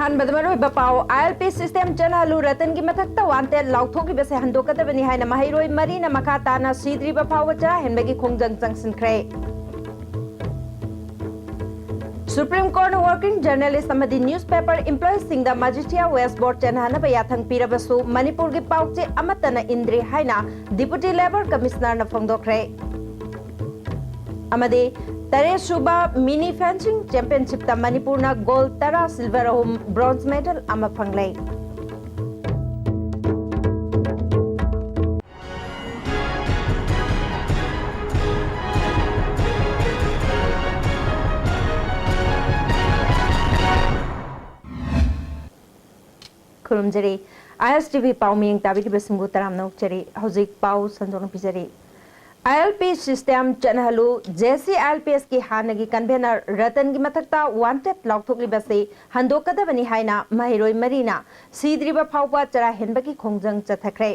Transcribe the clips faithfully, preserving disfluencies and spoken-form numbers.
ꯑꯍꯥꯟꯕꯗ ꯃꯔꯨꯑꯣꯏꯕ ꯄꯥꯎ, ILP system ꯆꯠꯅꯍꯜꯂꯨ, ꯔꯇꯟꯒꯤ ꯃꯊꯛꯇ wanted ꯂꯥꯎꯊꯣꯛꯂꯤꯕꯁꯦ ꯍꯟꯗꯣꯛꯀꯗꯕꯅꯤ ꯍꯥꯏꯅ ꯃꯍꯩꯔꯣꯏ ꯃꯔꯤꯅ ꯃꯈꯥ ꯇꯥꯅ ꯁꯤꯗ꯭ꯔꯤꯕ ꯐꯥꯎꯕ ꯆꯔꯥ ꯍꯦꯟꯕꯒꯤ ꯈꯣꯡꯖꯪ ꯆꯪꯁꯤꯟꯈ꯭ꯔꯦ꯫ Supreme Courtꯅ working journalist ꯑꯃꯗꯤ newspaper employeesꯁꯤꯡꯗ Majitia West Board ꯆꯠꯅꯍꯟꯅꯕ ꯌꯥꯊꯪ ꯄꯤꯔꯕꯁꯨ ꯃꯅꯤꯄꯨꯔꯒꯤ ꯄꯥꯎꯆꯦ ꯑꯃꯠꯇꯅ ꯏꯟꯗ꯭ꯔꯤ ꯍꯥꯏꯅ Deputy Labour Commissionerꯅ ꯐꯣꯡꯗꯣꯛꯈ꯭ꯔꯦ꯫ ꯑꯃꯗꯤ ꯇꯔꯦꯠ ꯁꯨꯕ mini fencing championshipꯇ ꯃꯅꯤꯄꯨꯔꯅ gold ꯇꯔꯥ, silver ꯑꯍꯨꯝ, bronze medal ꯑꯃ ꯐꯪꯂꯦ꯫ ꯈꯨꯔꯨꯝꯖꯔꯤ꯫ ISTV ꯄꯥꯎ ꯃꯤꯌꯦꯡ ꯇꯥꯕꯤꯔꯤꯕꯁꯤꯡꯕꯨ ꯇꯔꯥꯝꯅ ꯑꯣꯛꯆꯔꯤ꯫ ꯍꯧꯖꯤꯛ ꯄꯥꯎ ꯁꯟꯗꯣꯛꯅ ꯄꯤꯖꯔꯤ꯫ ILP system ꯆꯠꯅꯍꯜꯂꯨ, JC ILPSꯀꯤ ꯍꯥꯟꯅꯒꯤ convener ꯔꯇꯟꯒꯤ ꯃꯊꯛꯇ wanted ꯂꯥꯎꯊꯣꯛꯂꯤꯕꯁꯤ ꯍꯟꯗꯣꯛꯀꯗꯕꯅꯤ ꯍꯥꯏꯅ ꯃꯍꯩꯔꯣꯏ ꯃꯔꯤꯅ ꯁꯤꯗ꯭ꯔꯤꯕ ꯐꯥꯎꯕ ꯆꯔꯥ ꯍꯦꯟꯕꯒꯤ ꯈꯣꯡꯖꯪ ꯆꯠꯊꯈ꯭ꯔꯦ꯫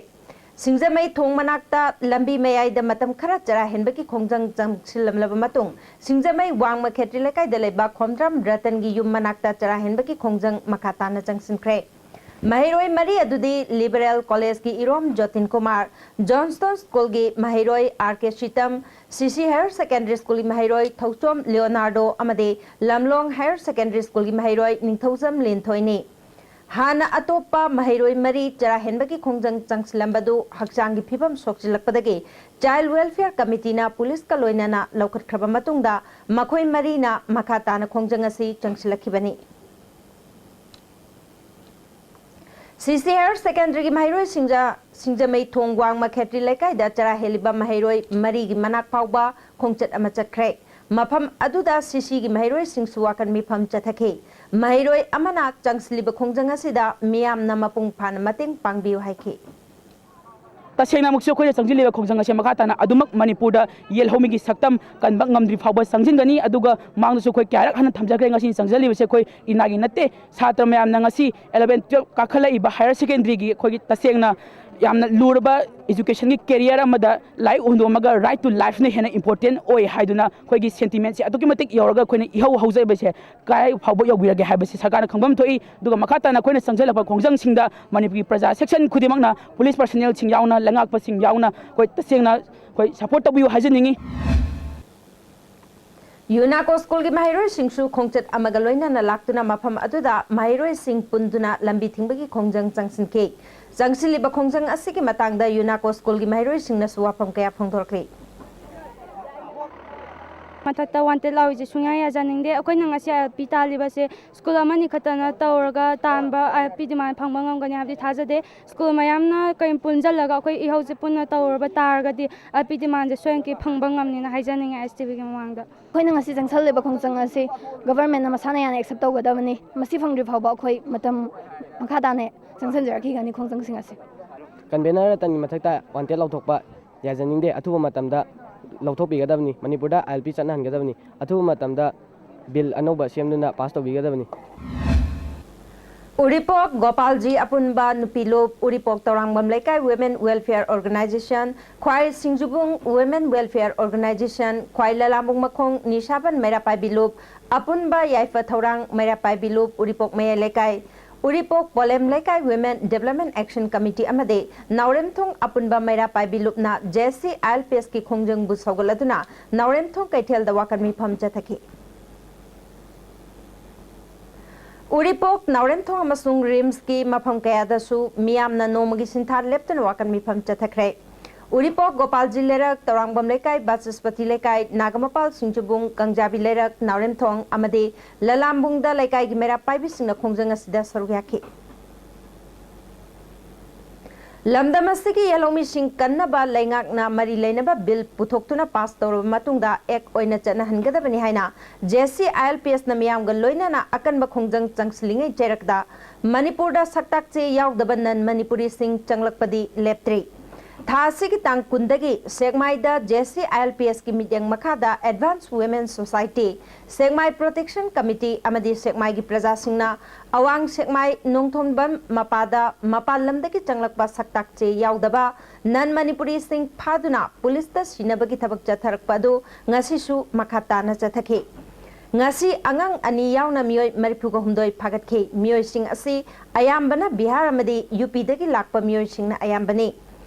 ꯁꯤꯡꯖꯃꯩ ꯊꯣꯡ ꯃꯅꯥꯛꯇ ꯂꯝꯕꯤ ꯃꯌꯥꯏꯗ ꯃꯇꯝ ꯈꯔ ꯆꯔꯥ ꯍꯦꯟꯕꯒꯤ ꯈꯣꯡꯖꯪ ꯆꯪꯁꯤꯜꯂꯝꯂꯕ ꯃꯇꯨꯡ, ꯁꯤꯡꯖꯃꯩ ꯋꯥꯡꯃ ꯈꯦꯇ꯭ꯔꯤ ꯂꯩꯀꯥꯏꯗ ꯂꯩꯕ ꯈꯣꯝꯗ꯭ꯔꯥꯝ ꯔꯇꯟꯒꯤ ꯌꯨꯝ ꯃꯅꯥꯛꯇ ꯆꯔꯥ ꯍꯦꯟꯕꯒꯤ ꯈꯣꯡꯖꯪ ꯃꯈꯥ ꯇꯥꯅ ꯆꯪꯁꯤꯟꯈ꯭ꯔꯦ꯫ ꯃꯍꯩꯔꯣꯏ ꯃꯔꯤ ꯑꯗꯨꯗꯤ Liberal Collegeꯀꯤ ꯏꯔꯣꯝ ꯖꯣꯇꯤꯟ ꯀꯨꯃꯥꯔ, Johnstone Schoolꯒꯤ ꯃꯍꯩꯔꯣꯏ R K ꯁꯤꯇꯝ, CC Higher Secondary Schoolꯒꯤ ꯃꯍꯩꯔꯣꯏ ꯊꯧꯆꯣꯝ ꯂꯤꯑꯣꯅꯥꯔꯗꯣ ꯑꯃꯗꯤ ꯂꯝꯂꯣꯡ Higher Secondary Schoolꯒꯤ ꯃꯍꯩꯔꯣꯏ ꯅꯤꯡꯊꯧꯖꯝ ꯂꯤꯟꯊꯣꯏꯅꯤ꯫ ꯍꯥꯟꯅ ꯑꯇꯣꯞꯄ ꯃꯍꯩꯔꯣꯏ ꯃꯔꯤ ꯆꯔꯥ ꯍꯦꯟꯕꯒꯤ ꯈꯣꯡꯖꯪ ꯆꯪꯁꯤꯜꯂꯝꯕꯗꯨ ꯍꯛꯆꯥꯡꯒꯤ ꯐꯤꯕꯝ ꯁꯣꯛꯆꯤꯜꯂꯛꯄꯗꯒꯤ Child Welfare Committeeꯅ ꯄꯨꯂꯤꯁꯀ ꯂꯣꯏꯅꯅ ꯂꯧꯈꯠꯈ꯭ꯔꯕ ꯃꯇꯨꯡꯗ ꯃꯈꯣꯏ ꯃꯔꯤꯅ ꯃꯈꯥ ꯇꯥꯅ ꯈꯣꯡꯖꯪ ꯑꯁꯤ ꯆꯪꯁꯤꯜꯂꯛꯈꯤꯕꯅꯤ꯫ CC Higher Secondaryꯒꯤ ꯃꯍꯩꯔꯣꯏꯁꯤꯡꯗ ꯁꯤꯡꯖꯃꯩ ꯊꯣꯡ ꯋꯥꯡꯃ ꯈꯦꯇ꯭ꯔꯤ ꯂꯩꯀꯥꯏꯗ ꯆꯔꯥ ꯍꯦꯜꯂꯤꯕ ꯃꯍꯩꯔꯣꯏ ꯃꯔꯤꯒꯤ ꯃꯅꯥꯛ ꯐꯥꯎꯕ ꯈꯣꯡꯆꯠ ꯑꯃ ꯆꯠꯈ꯭ꯔꯦ꯫ ꯃꯐꯝ ꯑꯗꯨꯗ CCꯒꯤ ꯃꯍꯩꯔꯣꯏꯁꯤꯡꯁꯨ ꯋꯥꯀꯠ ꯃꯤꯐꯝ ꯆꯠꯊꯈꯤ꯫ ꯃꯍꯩꯔꯣꯏ ꯑꯃꯅ ꯆꯪꯁꯤꯜꯂꯤꯕ ꯈꯣꯡꯖꯪ ꯑꯁꯤꯗ ꯃꯤꯌꯥꯝꯅ ꯃꯄꯨꯡ ꯐꯥꯅ ꯃꯇꯦꯡ ꯄꯥꯡꯕꯤꯌꯨ ꯍꯥꯏꯈꯤ꯫ ꯇꯁꯦꯡꯅꯃꯛꯁꯨ ꯑꯩꯈꯣꯏꯅ ꯆꯪꯁꯤꯜꯂꯤꯕ ꯈꯣꯡꯖꯪ ꯑꯁꯤ ꯃꯈꯥ ꯇꯥꯅ ꯑꯗꯨꯃꯛ ꯃꯅꯤꯄꯨꯔꯗ ꯌꯦꯜꯍꯧꯃꯤꯒꯤ ꯁꯛꯇꯝ ꯀꯟꯕ ꯉꯝꯗ꯭ꯔꯤ ꯐꯥꯎꯕ ꯆꯪꯁꯤꯟꯒꯅꯤ꯫ ꯑꯗꯨꯒ ꯃꯃꯥꯡꯗꯁꯨ ꯑꯩꯈꯣꯏ ꯀꯌꯥꯔꯛ ꯍꯟꯅ ꯊꯝꯖꯈ꯭ꯔꯦ, ꯉꯁꯤ ꯆꯪꯁꯤꯜꯂꯤꯕꯁꯦ ꯑꯩꯈꯣꯏ ꯏꯅꯥꯒꯤ ꯅꯠꯇꯦ꯫ ꯁꯥꯇ꯭ꯔ ꯃꯌꯥꯝꯅ ꯉꯁꯤ eleven, twelve ꯀꯥꯈꯠꯂꯛꯏꯕ higher secondary ꯒꯤ ꯑꯩꯈꯣꯏꯒꯤ ꯇꯁꯦꯡꯅ ꯌꯥꯝꯅ ꯂꯨꯔꯕ educationꯒꯤ career ꯑꯃꯗ ꯂꯥꯏꯔꯤꯛ ꯍꯨꯟꯗꯣꯛꯑꯝꯃꯒ right to lifeꯅ ꯍꯦꯟꯅ important ꯑꯣꯏ ꯍꯥꯏꯗꯨꯅ ꯑꯩꯈꯣꯏꯒꯤ sentimentꯁꯦ ꯑꯗꯨꯛꯀꯤ ꯃꯇꯤꯛ ꯌꯧꯔꯒ ꯑꯩꯈꯣꯏꯅ ꯏꯍꯧ ꯍꯧꯖꯕꯁꯦ ꯀꯥꯏ ꯐꯥꯎꯕ ꯌꯧꯕꯤꯔꯒꯦ ꯍꯥꯏꯕꯁꯤ ꯁꯔꯀꯥꯔꯅ ꯈꯪꯐꯝ ꯊꯣꯛꯏ꯫ ꯑꯗꯨꯒ ꯃꯈꯥ ꯇꯥꯅ ꯑꯩꯈꯣꯏꯅ ꯆꯪꯁꯤꯜꯂꯛꯄ ꯈꯣꯡꯖꯪꯁꯤꯡꯗ ꯃꯅꯤꯄꯨꯔꯒꯤ ꯄ꯭ꯔꯖꯥ section ꯈꯨꯗꯤꯡꯃꯛꯅ, police personnelꯁꯤꯡ ꯌꯥꯎꯅ, ꯂꯩꯉꯥꯛꯄꯁꯤꯡ ꯌꯥꯎꯅ, ꯑꯩꯈꯣꯏ ꯇꯁꯦꯡꯅ ꯑꯩꯈꯣꯏ support ꯇꯧꯕꯤꯌꯨ ꯍꯥꯏꯖꯅꯤꯡꯉꯤ꯫ ꯌꯨꯅꯥꯀꯣ ꯁ꯭ꯀꯨꯜꯒꯤ ꯃꯍꯩꯔꯣꯏꯁꯤꯡꯁꯨ ꯈꯣꯡꯆꯠ ꯑꯃꯒ ꯂꯣꯏꯅꯅ ꯂꯥꯛꯇꯨꯅ ꯃꯐꯝ ꯑꯗꯨꯗ ꯃꯍꯩꯔꯣꯏꯁꯤꯡ ꯄꯨꯟꯗꯨꯅ ꯂꯝꯕꯤ ꯊꯤꯡꯕꯒꯤ ꯈꯣꯡꯖꯪ ꯆꯪꯁꯤꯟꯈꯤ꯫ ꯆꯪꯁꯤꯜꯂꯤꯕ ꯈꯣꯡꯖꯪ ꯑꯁꯤꯒꯤ ꯃꯇꯥꯡꯗ ꯌꯨꯅꯥꯀꯣ ꯁ꯭ꯀꯨꯜꯒꯤ ꯃꯍꯩꯔꯣꯏꯁꯤꯡꯅꯁꯨ ꯋꯥꯐꯝ ꯀꯌꯥ ꯐꯣꯡꯗꯣꯔꯛꯂꯤ꯫ ꯃꯊꯛꯇ wanted ꯂꯥꯎꯔꯤꯁꯦ ꯁꯨꯡꯌꯥ ꯌꯥꯖꯅꯤꯡꯗꯦ꯫ ꯑꯩꯈꯣꯏꯅ ꯉꯁꯤ ꯑꯥꯏ ꯑꯦꯜ ꯄꯤ ꯇꯥꯜꯂꯤꯕꯁꯦ ꯁ꯭ꯀꯨꯜ ꯑꯃꯅꯤ ꯈꯛꯇꯅ ꯇꯧꯔꯒ ꯇꯥꯟꯕ ꯑꯥꯏ ꯑꯦꯜ ꯄꯤ demand ꯐꯪꯕ ꯉꯝꯒꯅꯤ ꯍꯥꯏꯕꯗꯤ ꯊꯥꯖꯗꯦ꯫ ꯁ꯭ꯀꯨꯜ ꯃꯌꯥꯝꯅ ꯀꯔꯤ ꯄꯨꯟꯁꯤꯜꯂꯒ ꯑꯩꯈꯣꯏ ꯏꯍꯧꯁꯦ ꯄꯨꯟꯅ ꯇꯧꯔꯕ ꯇꯥꯔꯒꯗꯤ ꯑꯥꯏ ꯑꯦꯜ ꯄꯤ demandꯁꯦ ꯁꯣꯏꯗꯅꯀꯤ ꯐꯪꯕ ꯉꯝꯅꯤꯅ ꯍꯥꯏꯖꯅꯤꯡꯉꯦ ꯑꯥꯏ ꯑꯦꯁ ꯇꯤ ꯚꯤꯒꯤ ꯃꯃꯥꯡꯗ꯫ ꯑꯩꯈꯣꯏꯅ ꯉꯁꯤ ꯆꯪꯁꯜꯂꯤꯕ ꯈꯣꯡꯆꯪ ꯑꯁꯤ governmentꯅ ꯃꯁꯥꯅ ꯌꯥꯅ accept ꯇꯧꯒꯗꯕꯅꯤ꯫ ꯃꯁꯤ ꯐꯪꯗ꯭ꯔꯤ ꯐꯥꯎꯕ ꯑꯩꯈꯣꯏ ꯃꯇꯝ ꯃꯈꯥ ꯇꯥꯅ ꯆꯪꯁꯤꯟꯖꯔꯛꯈꯤꯒꯅꯤ ꯈꯣꯡꯆꯪꯁꯤꯡ ꯑꯁꯤ꯫ Convener ꯔꯇꯟꯒꯤ ꯃꯊꯛꯇ wanted ꯂꯥꯎꯊꯣꯛꯄ ꯌꯥꯖꯅꯤꯡꯗꯦ꯫ ꯑꯊꯨꯕ ꯃꯇꯝꯗ ꯂꯧꯊꯣꯛꯄꯤꯒꯗꯕꯅꯤ꯫ ꯃꯅꯤꯄꯨꯔꯗ ꯑꯥꯏ ꯑꯦꯜ ꯄꯤ ꯆꯠꯅꯍꯟꯒꯗꯕꯅꯤ꯫ ꯑꯊꯨꯕ ꯃꯇꯝꯗ bill ꯑꯅꯧꯕ ꯁꯦꯝꯗꯨꯅ pass ꯇꯧꯕꯤꯒꯗꯕꯅꯤ꯫ ꯎꯔꯤꯄꯣꯛ ꯒꯣꯄꯥꯜꯖꯤ ꯑꯄꯨꯟꯕ ꯅꯨꯄꯤ ꯂꯨꯞ, ꯎꯔꯤꯄꯣꯛ ꯇꯧꯔꯥꯡꯕꯝ ꯂꯩꯀꯥꯏ Women Welfare Organisation, ꯈ꯭ꯋꯥꯏ ꯁꯤꯡꯖꯨꯕꯨꯡ Women Welfare Organisation, ꯈ꯭ꯋꯥꯏ ꯂꯂꯥꯝꯕꯨꯡ ꯃꯈꯣꯡ ꯅꯤꯁꯥꯕꯟ ꯃꯩꯔꯥ ꯄꯥꯏꯕꯤ ꯂꯨꯞ, ꯑꯄꯨꯟꯕ ꯌꯥꯏꯐ ꯊꯧꯔꯥꯡ ꯃꯩꯔꯥ ꯄꯥꯏꯕꯤ ꯂꯨꯞ, ꯎꯔꯤꯄꯣꯛ ꯃꯌꯥꯏ ꯂꯩꯀꯥꯏ, ꯎꯔꯤꯄꯣꯛ ꯄꯣꯂꯦꯝ ꯂꯩꯀꯥꯏ Women Development Action Committee ꯑꯃꯗꯤ ꯅꯥꯎꯔꯦꯝꯊꯣꯡ ꯑꯄꯨꯟꯕ ꯃꯩꯔꯥ ꯄꯥꯏꯕꯤ ꯂꯨꯞꯅ J C I L P ꯑꯦꯁꯀꯤ ꯈꯣꯡꯖꯪꯕꯨ ꯁꯧꯒꯠꯂꯗꯨꯅ ꯅꯥꯎꯔꯦꯝꯊꯣꯡ ꯀꯩꯊꯦꯜꯗ ꯋꯥꯀꯠ ꯃꯤꯐꯝ ꯆꯠꯊꯈꯤ꯫ ꯎꯔꯤꯄꯣꯛ, ꯅꯥꯎꯔꯦꯝꯊꯣꯡ ꯑꯃꯁꯨꯡ ꯔꯤꯝꯁꯀꯤ ꯃꯐꯝ ꯀꯌꯥꯗꯁꯨ ꯃꯤꯌꯥꯝꯅ ꯅꯣꯡꯃꯒꯤ ꯁꯤꯟꯊꯥ ꯂꯦꯞꯇꯅ ꯋꯥꯀꯠ ꯃꯤꯐꯝ ꯆꯠꯊꯈ꯭ꯔꯦ꯫ ꯎꯔꯤꯄꯣꯛ ꯒꯣꯄꯥꯜꯖꯤ ꯂꯩꯔꯛ, ꯇꯧꯔꯥꯡꯕꯝ ꯂꯩꯀꯥꯏ, ꯕꯥꯆꯁꯄꯇꯤ ꯂꯩꯀꯥꯏ, ꯅꯥꯒꯃꯄꯥꯜ ꯁꯤꯡꯖꯨꯕꯨꯡ, ꯀꯪꯖꯥꯕꯤ ꯂꯩꯔꯛ, ꯅꯥꯎꯔꯦꯝꯊꯣꯡ ꯑꯃꯗꯤ ꯂꯂꯥꯝꯕꯨꯡꯗ ꯂꯩꯀꯥꯏꯒꯤ ꯃꯩꯔꯥ ꯄꯥꯏꯕꯤꯁꯤꯡꯅ ꯈꯣꯡꯖꯪ ꯑꯁꯤꯗ ꯁꯔꯨꯛ ꯌꯥꯈꯤ꯫ ꯂꯝꯗꯝ ꯑꯁꯤꯒꯤ ꯌꯦꯜꯍꯧꯃꯤꯁꯤꯡ ꯀꯟꯅꯕ ꯂꯩꯉꯥꯛꯅ ꯃꯔꯤ ꯂꯩꯅꯕ bill ꯄꯨꯊꯣꯛꯇꯨꯅ pass ꯇꯧꯔꯕ ꯃꯇꯨꯡꯗ act ꯑꯣꯏꯅ ꯆꯠꯅꯍꯟꯒꯗꯕꯅꯤ ꯍꯥꯏꯅ J C I L P ꯑꯦꯁꯅ ꯃꯤꯌꯥꯝꯒ ꯂꯣꯏꯅꯅ ꯑꯀꯟꯕ ꯈꯣꯡꯖꯪ ꯆꯪꯁꯤꯜꯂꯤꯉꯩ ꯆꯩꯔꯛꯇ ꯃꯅꯤꯄꯨꯔꯗ ꯁꯛꯇꯥꯛ ꯆꯦ ꯌꯥꯎꯗꯕ non ꯃꯅꯤꯄꯨꯔꯤꯁꯤꯡ ꯆꯪꯂꯛꯄꯗꯤ ꯂꯦꯞꯇ꯭ꯔꯤ꯫ ꯊꯥ ꯑꯁꯤꯒꯤ ꯇꯥꯡ ꯀꯨꯟꯗꯒꯤ ꯁꯦꯛꯃꯥꯏꯗ J C I L P ꯑꯦꯁꯀꯤ ꯃꯤꯠꯌꯦꯡ ꯃꯈꯥꯗ Advanced Women Society, ꯁꯦꯛꯃꯥꯏ Protection Committee ꯑꯃꯗꯤ ꯁꯦꯛꯃꯥꯏꯒꯤ ꯄ꯭ꯔꯖꯥꯁꯤꯡꯅ ꯑꯋꯥꯡ ꯁꯦꯛꯃꯥꯏ ꯅꯣꯡꯊꯣꯝꯕꯝ ꯃꯄꯥꯗ ꯃꯄꯥꯟ ꯂꯝꯗꯒꯤ ꯆꯪꯂꯛꯄ ꯁꯛꯇꯥꯛ ꯆꯦ ꯌꯥꯎꯗꯕ ꯅꯟ ꯃꯅꯤꯄꯨꯔꯤꯁꯤꯡ ꯐꯥꯗꯨꯅ ꯄꯨꯂꯤꯁꯇ ꯁꯤꯟꯅꯕꯒꯤ ꯊꯕꯛ ꯆꯠꯊꯔꯛꯄ ꯑꯗꯨ ꯉꯁꯤꯁꯨ ꯃꯈꯥ ꯇꯥꯅ ꯆꯠꯊꯈꯤ꯫ ꯉꯁꯤ ꯑꯉꯥꯡ ꯑꯅꯤ ꯌꯥꯎꯅ ꯃꯤꯑꯣꯏ ꯃꯔꯤꯐꯨꯒ ꯍꯨꯝꯗꯣꯏ ꯐꯥꯒꯠꯈꯤ꯫ ꯃꯤꯑꯣꯏꯁꯤꯡ ꯑꯁꯤ ꯑꯌꯥꯝꯕꯅ ꯕꯤꯍꯥꯔ ꯑꯃꯗꯤ ꯌꯨ ꯄꯤꯗꯒꯤ ꯂꯥꯛꯄ ꯃꯤꯑꯣꯏꯁꯤꯡꯅ ꯑꯌꯥꯝꯕꯅꯤ꯫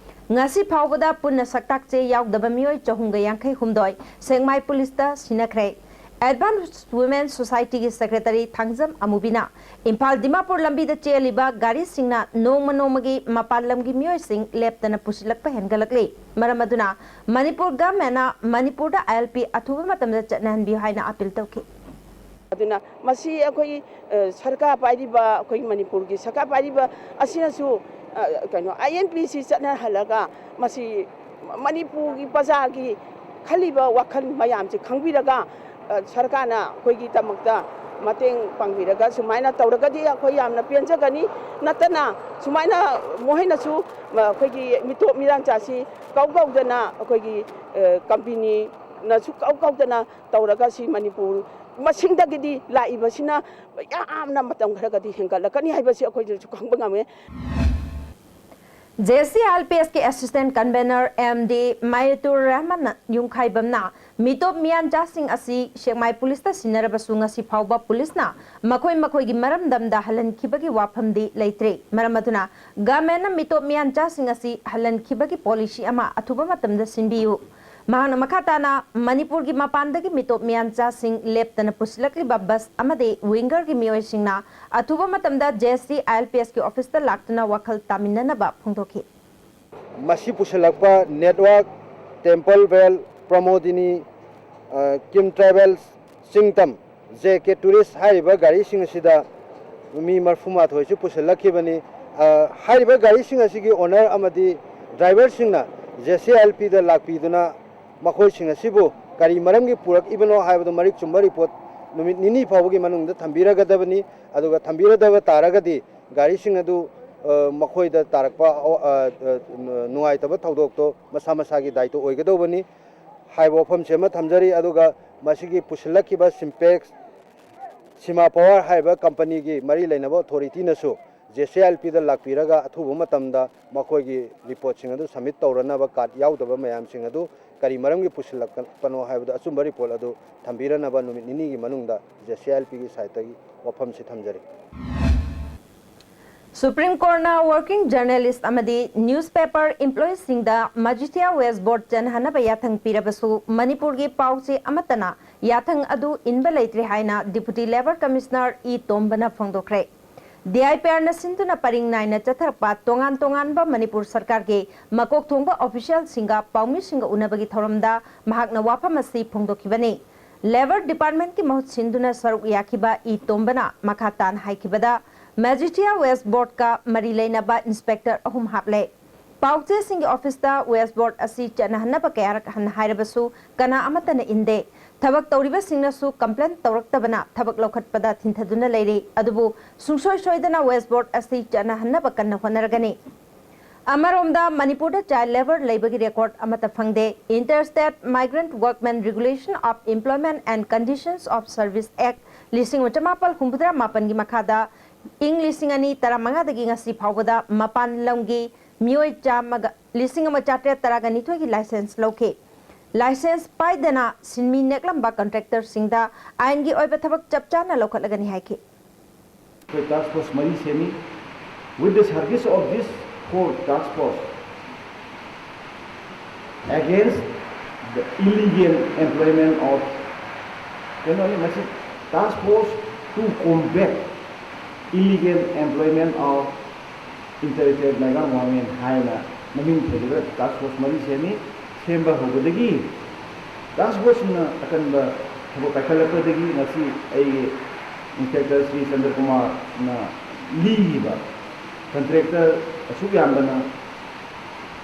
ꯉꯁꯤ ꯐꯥꯎꯕꯗ ꯄꯨꯟꯅ ꯁꯛꯇꯥꯛ ꯆꯦ ꯌꯥꯎꯗꯕ ꯃꯤꯑꯣꯏ ꯆꯍꯨꯝꯒ ꯌꯥꯡꯈꯩ ꯍꯨꯝꯗꯣꯏ ꯁꯦꯛꯃꯥꯏ ꯄꯨꯂꯤꯁꯇ ꯁꯤꯟꯅꯈ꯭ꯔꯦ꯫ Advanced Women Society ꯒꯤ Secretary ꯊꯥꯡꯖꯝ ꯑꯃꯨꯕꯤꯅ ꯏꯝꯐꯥꯜ ꯗꯤꯃꯥꯄꯨꯔ ꯂꯝꯕꯤꯗ ꯆꯦꯜꯂꯤꯕ ꯒꯥꯔꯤꯁꯤꯡꯅ ꯅꯣꯡꯃ ꯅꯣꯡꯃꯒꯤ ꯃꯄꯥꯟ ꯂꯝꯒꯤ ꯃꯤꯑꯣꯏꯁꯤꯡ ꯂꯦꯞꯇꯅ ꯄꯨꯁꯤꯜꯂꯛꯄ ꯍꯦꯟꯒꯠꯂꯛꯂꯤ꯫ ꯃꯔꯝ ꯑꯗꯨꯅ ꯃꯅꯤꯄꯨꯔ ꯒꯚꯔꯟꯃꯦꯟꯠꯅ ꯃꯅꯤꯄꯨꯔꯗ ꯑꯥꯏ ꯑꯦꯜ ꯄꯤ ꯑꯊꯨꯕ ꯃꯇꯝꯗ ꯆꯠꯅꯍꯟꯕꯤꯌꯨ ꯍꯥꯏꯅ ꯑꯥꯄꯤꯜ ꯇꯧꯈꯤ꯫ ꯑꯗꯨꯅ ꯃꯁꯤ ꯑꯩꯈꯣꯏ, ꯑ, ꯁꯔꯀꯥꯔ ꯄꯥꯏꯔꯤꯕ, ꯑꯩꯈꯣꯏ ꯃꯅꯤꯄꯨꯔꯒꯤ ꯁꯔꯀꯥꯔ ꯄꯥꯏꯔꯤꯕ ꯑꯁꯤꯅꯁꯨ, ꯑ, ꯀꯩꯅꯣ, ꯑꯥꯏ ꯑꯦꯟ ꯄꯤ ꯁꯤ ꯆꯠꯅꯍꯜꯂꯒ ꯃꯁꯤ ꯃꯅꯤꯄꯨꯔꯒꯤ ꯄ꯭ꯔꯖꯥꯒꯤ ꯈꯜꯂꯤꯕ ꯋꯥꯈꯜ ꯃꯌꯥꯝꯁꯦ ꯈꯪꯕꯤꯔꯒ, ꯑ, ꯁꯔꯀꯥꯔꯅ ꯑꯩꯈꯣꯏꯒꯤꯗꯃꯛꯇ ꯃꯇꯦꯡ ꯄꯥꯡꯕꯤꯔꯒ ꯁꯨꯃꯥꯏꯅ ꯇꯧꯔꯒꯗꯤ ꯑꯩꯈꯣꯏ ꯌꯥꯝꯅ ꯄꯦꯟꯖꯒꯅꯤ꯫ ꯅꯠꯇꯅ ꯁꯨꯃꯥꯏꯅ ꯃꯈꯣꯏꯅꯁꯨ, ꯑ, ꯑꯩꯈꯣꯏꯒꯤ ꯃꯤꯇꯣꯞ ꯃꯤꯔꯥꯟꯆꯥꯁꯤ ꯀꯧ ꯀꯧꯗꯅ ꯑꯩꯈꯣꯏꯒꯤ, ꯑ, ꯀꯝꯄꯦꯅꯤꯅꯁꯨ ꯀꯧ ꯀꯧꯗꯅ ꯇꯧꯔꯒ ꯁꯤ ꯃꯅꯤꯄꯨꯔ ꯃꯁꯤꯡꯗꯒꯤꯗꯤ ꯂꯥꯛꯏꯕꯁꯤꯅ ꯌꯥꯝꯅ ꯃꯇꯝ ꯈꯔꯒꯗꯤ ꯍꯦꯟꯒꯠꯂꯛꯀꯅꯤ ꯍꯥꯏꯕꯁꯤ ꯑꯩꯈꯣꯏꯅꯁꯨ ꯈꯪꯕ ꯉꯝꯃꯦ꯫ J C I L P S ꯀꯤ Assistant Convener M D Mayetur Rahman ꯌꯨꯝꯈꯥꯏꯕꯝꯅ ꯃꯤꯇꯣꯞ ꯃꯤꯌꯥꯟꯆꯥꯁꯤꯡ ꯑꯁꯤ ꯁꯦꯛꯃꯥꯏ ꯄꯨꯂꯤꯁꯇ ꯁꯤꯟꯅꯔꯕꯁꯨ ꯉꯁꯤ ꯐꯥꯎꯕ ꯄꯨꯂꯤꯁꯅ ꯃꯈꯣꯏ ꯃꯈꯣꯏꯒꯤ ꯃꯔꯝꯗꯝꯗ ꯍꯜꯍꯟꯈꯤꯕꯒꯤ ꯋꯥꯐꯝꯗꯤ ꯂꯩꯇ꯭ꯔꯦ꯫ ꯃꯔꯝ ꯑꯗꯨꯅ ꯒꯚꯔꯟꯃꯦꯟꯠꯅ ꯃꯤꯇꯣꯞ ꯃꯤꯌꯥꯟꯆꯥꯁꯤꯡ ꯑꯁꯤ ꯍꯜꯍꯟꯈꯤꯕꯒꯤ ꯄꯣꯂꯤꯁꯤ ꯑꯃ ꯑꯊꯨꯕ ꯃꯇꯝꯗ ꯁꯤꯟꯕꯤꯌꯨ꯫ ꯃꯍꯥꯛꯅ ꯃꯈꯥ ꯇꯥꯅ ꯃꯅꯤꯄꯨꯔꯒꯤ ꯃꯄꯥꯟꯗꯒꯤ ꯃꯤꯇꯣꯞ ꯃꯤꯌꯥꯟꯆꯥꯁꯤꯡ ꯂꯦꯞꯇꯅ ꯄꯨꯁꯤꯜꯂꯛꯂꯤꯕ ꯕꯁ ꯑꯃꯗꯤ ꯋꯤꯡꯒꯔꯒꯤ ꯃꯤꯑꯣꯏꯁꯤꯡꯅ ꯑꯊꯨꯕ ꯃꯇꯝꯗ J C I L P S ꯀꯤ ꯑꯣꯐꯤꯁꯇ ꯂꯥꯛꯇꯨꯅ ꯋꯥꯈꯜ ꯇꯥꯃꯤꯟꯅꯅꯕ ꯐꯣꯡꯗꯣꯛꯈꯤ꯫ ꯃꯁꯤ ꯄꯨꯁꯤꯜꯂꯛꯄ ꯅꯦꯠꯋꯥꯔꯛ, ꯇꯦꯝꯄꯜ ꯕꯦꯜ, ꯄ꯭ꯔꯃꯣꯗꯤꯅꯤ, ꯑ, ꯀꯤꯝ ꯇ꯭ꯔꯥꯚꯦꯜꯁ, ꯆꯤꯡꯇꯝ, ꯖꯦ ꯀꯦ ꯇꯨꯔꯤꯁ ꯍꯥꯏꯔꯤꯕ ꯒꯥꯔꯤꯁꯤꯡ ꯑꯁꯤꯗ ꯃꯤ ꯃꯔꯤꯐꯨ ꯃꯥꯊꯣꯏꯁꯨ ꯄꯨꯁꯤꯜꯂꯛꯈꯤꯕꯅꯤ꯫ ꯑ, ꯍꯥꯏꯔꯤꯕ ꯒꯥꯔꯤꯁꯤꯡ ꯑꯁꯤꯒꯤ ꯑꯣꯅꯔ ꯑꯃꯗꯤ ꯗ꯭ꯔꯥꯏꯚꯔꯁꯤꯡꯅ ꯖꯦ ꯁꯤ ꯑꯥꯏ ꯑꯦꯜ ꯄꯤꯗ ꯂꯥꯛꯄꯤꯗꯨꯅ ꯃꯈꯣꯏꯁꯤꯡ ꯑꯁꯤꯕꯨ ꯀꯔꯤ ꯃꯔꯝꯒꯤ ꯄꯨꯔꯛꯏꯕꯅꯣ ꯍꯥꯏꯕꯗꯨ ꯃꯔꯤꯛ ꯆꯨꯝꯕ ꯔꯤꯄꯣꯔꯠ ꯅꯨꯃꯤꯠ ꯅꯤꯅꯤ ꯐꯥꯎꯕꯒꯤ ꯃꯅꯨꯡꯗ ꯊꯝꯕꯤꯔꯒꯗꯕꯅꯤ꯫ ꯑꯗꯨꯒ ꯊꯝꯕꯤꯔꯗꯕ ꯇꯥꯔꯒꯗꯤ ꯒꯥꯔꯤꯁꯤꯡ ꯑꯗꯨ ꯑ, ꯃꯈꯣꯏꯗ ꯇꯥꯔꯛꯄ ꯑꯋꯥ-, ꯑ, ꯑ, ꯅꯨꯡꯉꯥꯏꯇꯕ ꯊꯧꯗꯣꯛꯇꯣ ꯃꯁꯥ ꯃꯁꯥꯒꯤ ꯗꯥꯏꯇ ꯑꯣꯏꯒꯗꯧꯕꯅꯤ ꯍꯥꯏꯕ ꯋꯥꯐꯝꯁꯤ ꯑꯃ ꯊꯝꯖꯔꯤ꯫ ꯑꯗꯨꯒ ꯃꯁꯤꯒꯤ ꯄꯨꯁꯤꯜꯂꯛꯈꯤꯕ ꯁꯤꯝꯄꯦꯛꯁ ꯁꯤꯃꯥ ꯄꯥꯋꯔ ꯍꯥꯏꯔꯤꯕ ꯀꯝꯄꯅꯤꯒꯤ ꯃꯔꯤ ꯂꯩꯅꯕ ꯑꯣꯊꯣꯔꯤꯇꯤꯅꯁꯨ ꯖꯦ ꯁꯤ ꯑꯥꯏ ꯑꯦꯜ ꯄꯤꯗ ꯂꯥꯛꯄꯤꯔꯒ ꯑꯊꯨꯕ ꯃꯇꯝꯗ ꯃꯈꯣꯏꯒꯤ ꯔꯤꯄꯣꯔꯠꯁꯤꯡ ꯑꯗꯨ ꯁꯕꯃꯤꯠ ꯇꯧꯔꯅꯕ, ꯀꯥꯔꯗ ꯌꯥꯎꯗꯕ ꯃꯌꯥꯝꯁꯤꯡ ꯑꯗꯨ ꯀꯔꯤ ꯃꯔꯝꯒꯤ ꯄꯨꯁꯤꯜꯂꯛꯄꯅꯣ ꯍꯥꯏꯕꯗꯨ ꯑꯆꯨꯝꯕ ꯔꯤꯄꯣꯔꯠ ꯑꯗꯨ ꯊꯝꯕꯤꯔꯅꯕ ꯅꯨꯃꯤꯠ ꯅꯤꯅꯤꯒꯤ ꯃꯅꯨꯡꯗ ꯖꯦ ꯁꯤ ꯑꯥꯏ ꯑꯦꯜ ꯄꯤꯒꯤ ꯁꯥꯏꯠꯇꯒꯤ ꯋꯥꯐꯝꯁꯤ ꯊꯝꯖꯔꯤ꯫ ꯁꯨꯄ꯭ꯔꯤꯝ ꯀꯣꯔꯠꯅ ꯋꯥꯔꯀꯤꯡ ꯖꯔꯅꯦꯂꯤꯁ ꯑꯃꯗꯤ ꯅ꯭ꯌꯨꯁꯄꯦꯄꯔ ꯏꯝꯄ꯭ꯂꯣꯌꯤꯁꯤꯡꯗ ꯃꯖꯤꯊꯤꯌꯥ ꯋꯦꯁ ꯕꯣꯔꯗ ꯆꯦꯟꯍꯟꯅꯕ ꯌꯥꯊꯪ ꯄꯤꯔꯕꯁꯨ, ꯃꯅꯤꯄꯨꯔꯒꯤ ꯄꯥꯎ ꯆꯦ ꯑꯃꯠꯇꯅ ꯌꯥꯊꯪ ꯑꯗꯨ ꯏꯟꯕ ꯂꯩꯇ꯭ꯔꯦ ꯍꯥꯏꯅ ꯗꯤꯄꯨꯇꯤ ꯂꯦꯕꯔ ꯀꯃꯤꯁꯅꯔ ꯏ ꯇꯣꯝꯕꯅ ꯐꯣꯡꯗꯣꯛꯈ꯭ꯔꯦ꯫ ꯗꯤ ꯑꯥꯏ ꯄꯤ ꯑꯥꯔꯅ ꯁꯤꯟꯗꯨꯅ ꯄꯔꯤꯡ ꯅꯥꯏꯅ ꯆꯠꯊꯔꯛꯄ ꯇꯣꯉꯥꯟ ꯇꯣꯉꯥꯟꯕ ꯃꯅꯤꯄꯨꯔ ꯁꯔꯀꯥꯔꯒꯤ ꯃꯀꯣꯛ ꯊꯣꯡꯕ ꯑꯣꯐꯤꯁꯤꯌꯦꯜꯁꯤꯡꯒ ꯄꯥꯎꯃꯤꯁꯤꯡꯒ ꯎꯅꯕꯒꯤ ꯊꯧꯔꯝꯗ ꯃꯍꯥꯛꯅ ꯋꯥꯐꯝ ꯑꯁꯤ ꯐꯣꯡꯗꯣꯛꯈꯤꯕꯅꯤ꯫ ꯂꯦꯕꯔ ꯗꯤꯄꯥꯔꯠꯃꯦꯟꯠꯀꯤ ꯃꯍꯨꯠ ꯁꯤꯟꯗꯨꯅ ꯁꯔꯨꯛ ꯌꯥꯈꯤꯕ ꯏ ꯇꯣꯝꯕꯅ ꯃꯈꯥ ꯇꯥꯅ ꯍꯥꯏꯈꯤꯕꯗ, ꯃꯦꯖꯤꯊꯤꯌꯥ ꯋꯦꯁ ꯕꯣꯔꯗꯀ ꯃꯔꯤ ꯂꯩꯅꯕ ꯏꯟꯁꯄꯦꯛꯇꯔ ꯑꯍꯨꯝ ꯍꯥꯞꯂꯦ꯫ ꯄꯥꯎꯆꯦꯁꯤꯡꯒꯤ ꯑꯣꯐꯤꯁꯇ ꯋꯦꯁ ꯕꯣꯔꯗ ꯑꯁꯤ ꯆꯠꯅꯍꯟꯅꯕ ꯀꯌꯥꯔꯛ ꯍꯟꯅ ꯍꯥꯏꯔꯕꯁꯨ ꯀꯅꯥ ꯑꯃꯠꯇꯅ ꯏꯟꯗꯦ꯫ ꯊꯕꯛ ꯇꯧꯔꯤꯕꯁꯤꯡꯅꯁꯨ ꯀꯝꯄ꯭ꯂꯦꯟ ꯇꯧꯔꯛꯇꯕꯅ ꯊꯕꯛ ꯂꯧꯈꯠꯄꯗ ꯊꯤꯟꯊꯗꯨꯅ ꯂꯩꯔꯤ꯫ ꯑꯗꯨꯕꯨ ꯁꯨꯡꯁꯣꯏ ꯁꯣꯏꯗꯅ ꯋꯦꯁ ꯕꯣꯔꯗ ꯑꯁꯤ ꯆꯠꯅꯍꯟꯅꯕ ꯀꯟꯅ ꯍꯣꯠꯅꯔꯒꯅꯤ꯫ ꯑꯃꯔꯣꯝꯗ ꯃꯅꯤꯄꯨꯔꯗ ꯆꯥꯏꯜꯗ ꯂꯦꯕꯔ ꯂꯩꯕꯒꯤ ꯔꯦꯀꯣꯔꯗ ꯑꯃꯠꯇ ꯐꯪꯗꯦ꯫ Interstate Migrant Workmen Regulation of Employment and Conditions of Service Act ꯂꯤꯁꯤꯡ ꯑꯃ ꯆꯃꯥꯄꯜ ꯍꯨꯝꯐꯨꯇꯔꯥ ꯃꯥꯄꯜꯒꯤ ꯃꯈꯥꯗ ꯏꯪ ꯂꯤꯁꯤꯡ ꯑꯅꯤ ꯇꯔꯥꯃꯉꯥꯗꯒꯤ ꯉꯁꯤ ꯐꯥꯎꯕꯗ ꯃꯄꯥꯟ ꯂꯝꯒꯤ ꯃꯤꯑꯣꯏ ꯆꯥꯝꯃꯒ, ꯂꯤꯁꯤꯡ ꯑꯃ ꯆꯥꯇ꯭ꯔꯦꯠ ꯇꯔꯥꯒ ꯅꯤꯊꯣꯏꯒꯤ ꯂꯥꯏꯁꯦꯟꯁ ꯂꯧꯈꯤ꯫ ꯂꯥꯏꯁꯦꯟꯁ ꯄꯥꯏꯗꯅ ꯁꯤꯟꯃꯤ ꯅꯦꯛꯂꯝꯕ ꯀꯟꯇ꯭ꯔꯦꯛꯇꯔꯁꯤꯡꯗ ꯑꯥꯏꯟꯒꯤ ꯑꯣꯏꯕ ꯊꯕꯛ ꯆꯞ ꯆꯥꯅ ꯂꯧꯈꯠꯂꯒꯅꯤ ꯍꯥꯏꯈꯤ꯫ ꯑꯩꯈꯣꯏ ꯇꯥꯁꯛ ꯐꯣꯔꯁ ꯃꯔꯤ ꯁꯦꯝꯃꯤ꯫ With the service of this four task force against the illegal employment of, ꯀꯩꯅꯣꯅꯤ ꯃꯁꯤ, task force to combat illegal employment of interstate migrant women ꯍꯥꯏꯅ ꯃꯃꯤꯡ ꯊꯣꯜꯂꯤꯕ ꯇꯥꯁꯛ ꯐꯣꯔꯁ ꯃꯔꯤ ꯁꯦꯝꯃꯤ꯫ ꯁꯦꯝꯕ ꯍꯧꯕꯗꯒꯤ ꯇꯥꯁꯛ ꯐꯣꯔꯁꯁꯤꯡꯅ ꯑꯀꯟꯕ ꯊꯕꯛ ꯄꯥꯏꯈꯠꯂꯛꯄꯗꯒꯤ ꯉꯁꯤ ꯑꯩꯒꯤ ꯏꯟꯁꯄꯦꯛꯇꯔ ꯁ꯭ꯔꯤ ꯆꯟꯗ꯭ꯔꯀꯨꯃꯥꯔꯅ ꯂꯤꯈꯤꯕ ꯀꯟꯇ꯭ꯔꯦꯛꯇꯔ ꯑꯁꯨꯛ ꯌꯥꯝꯕꯅ,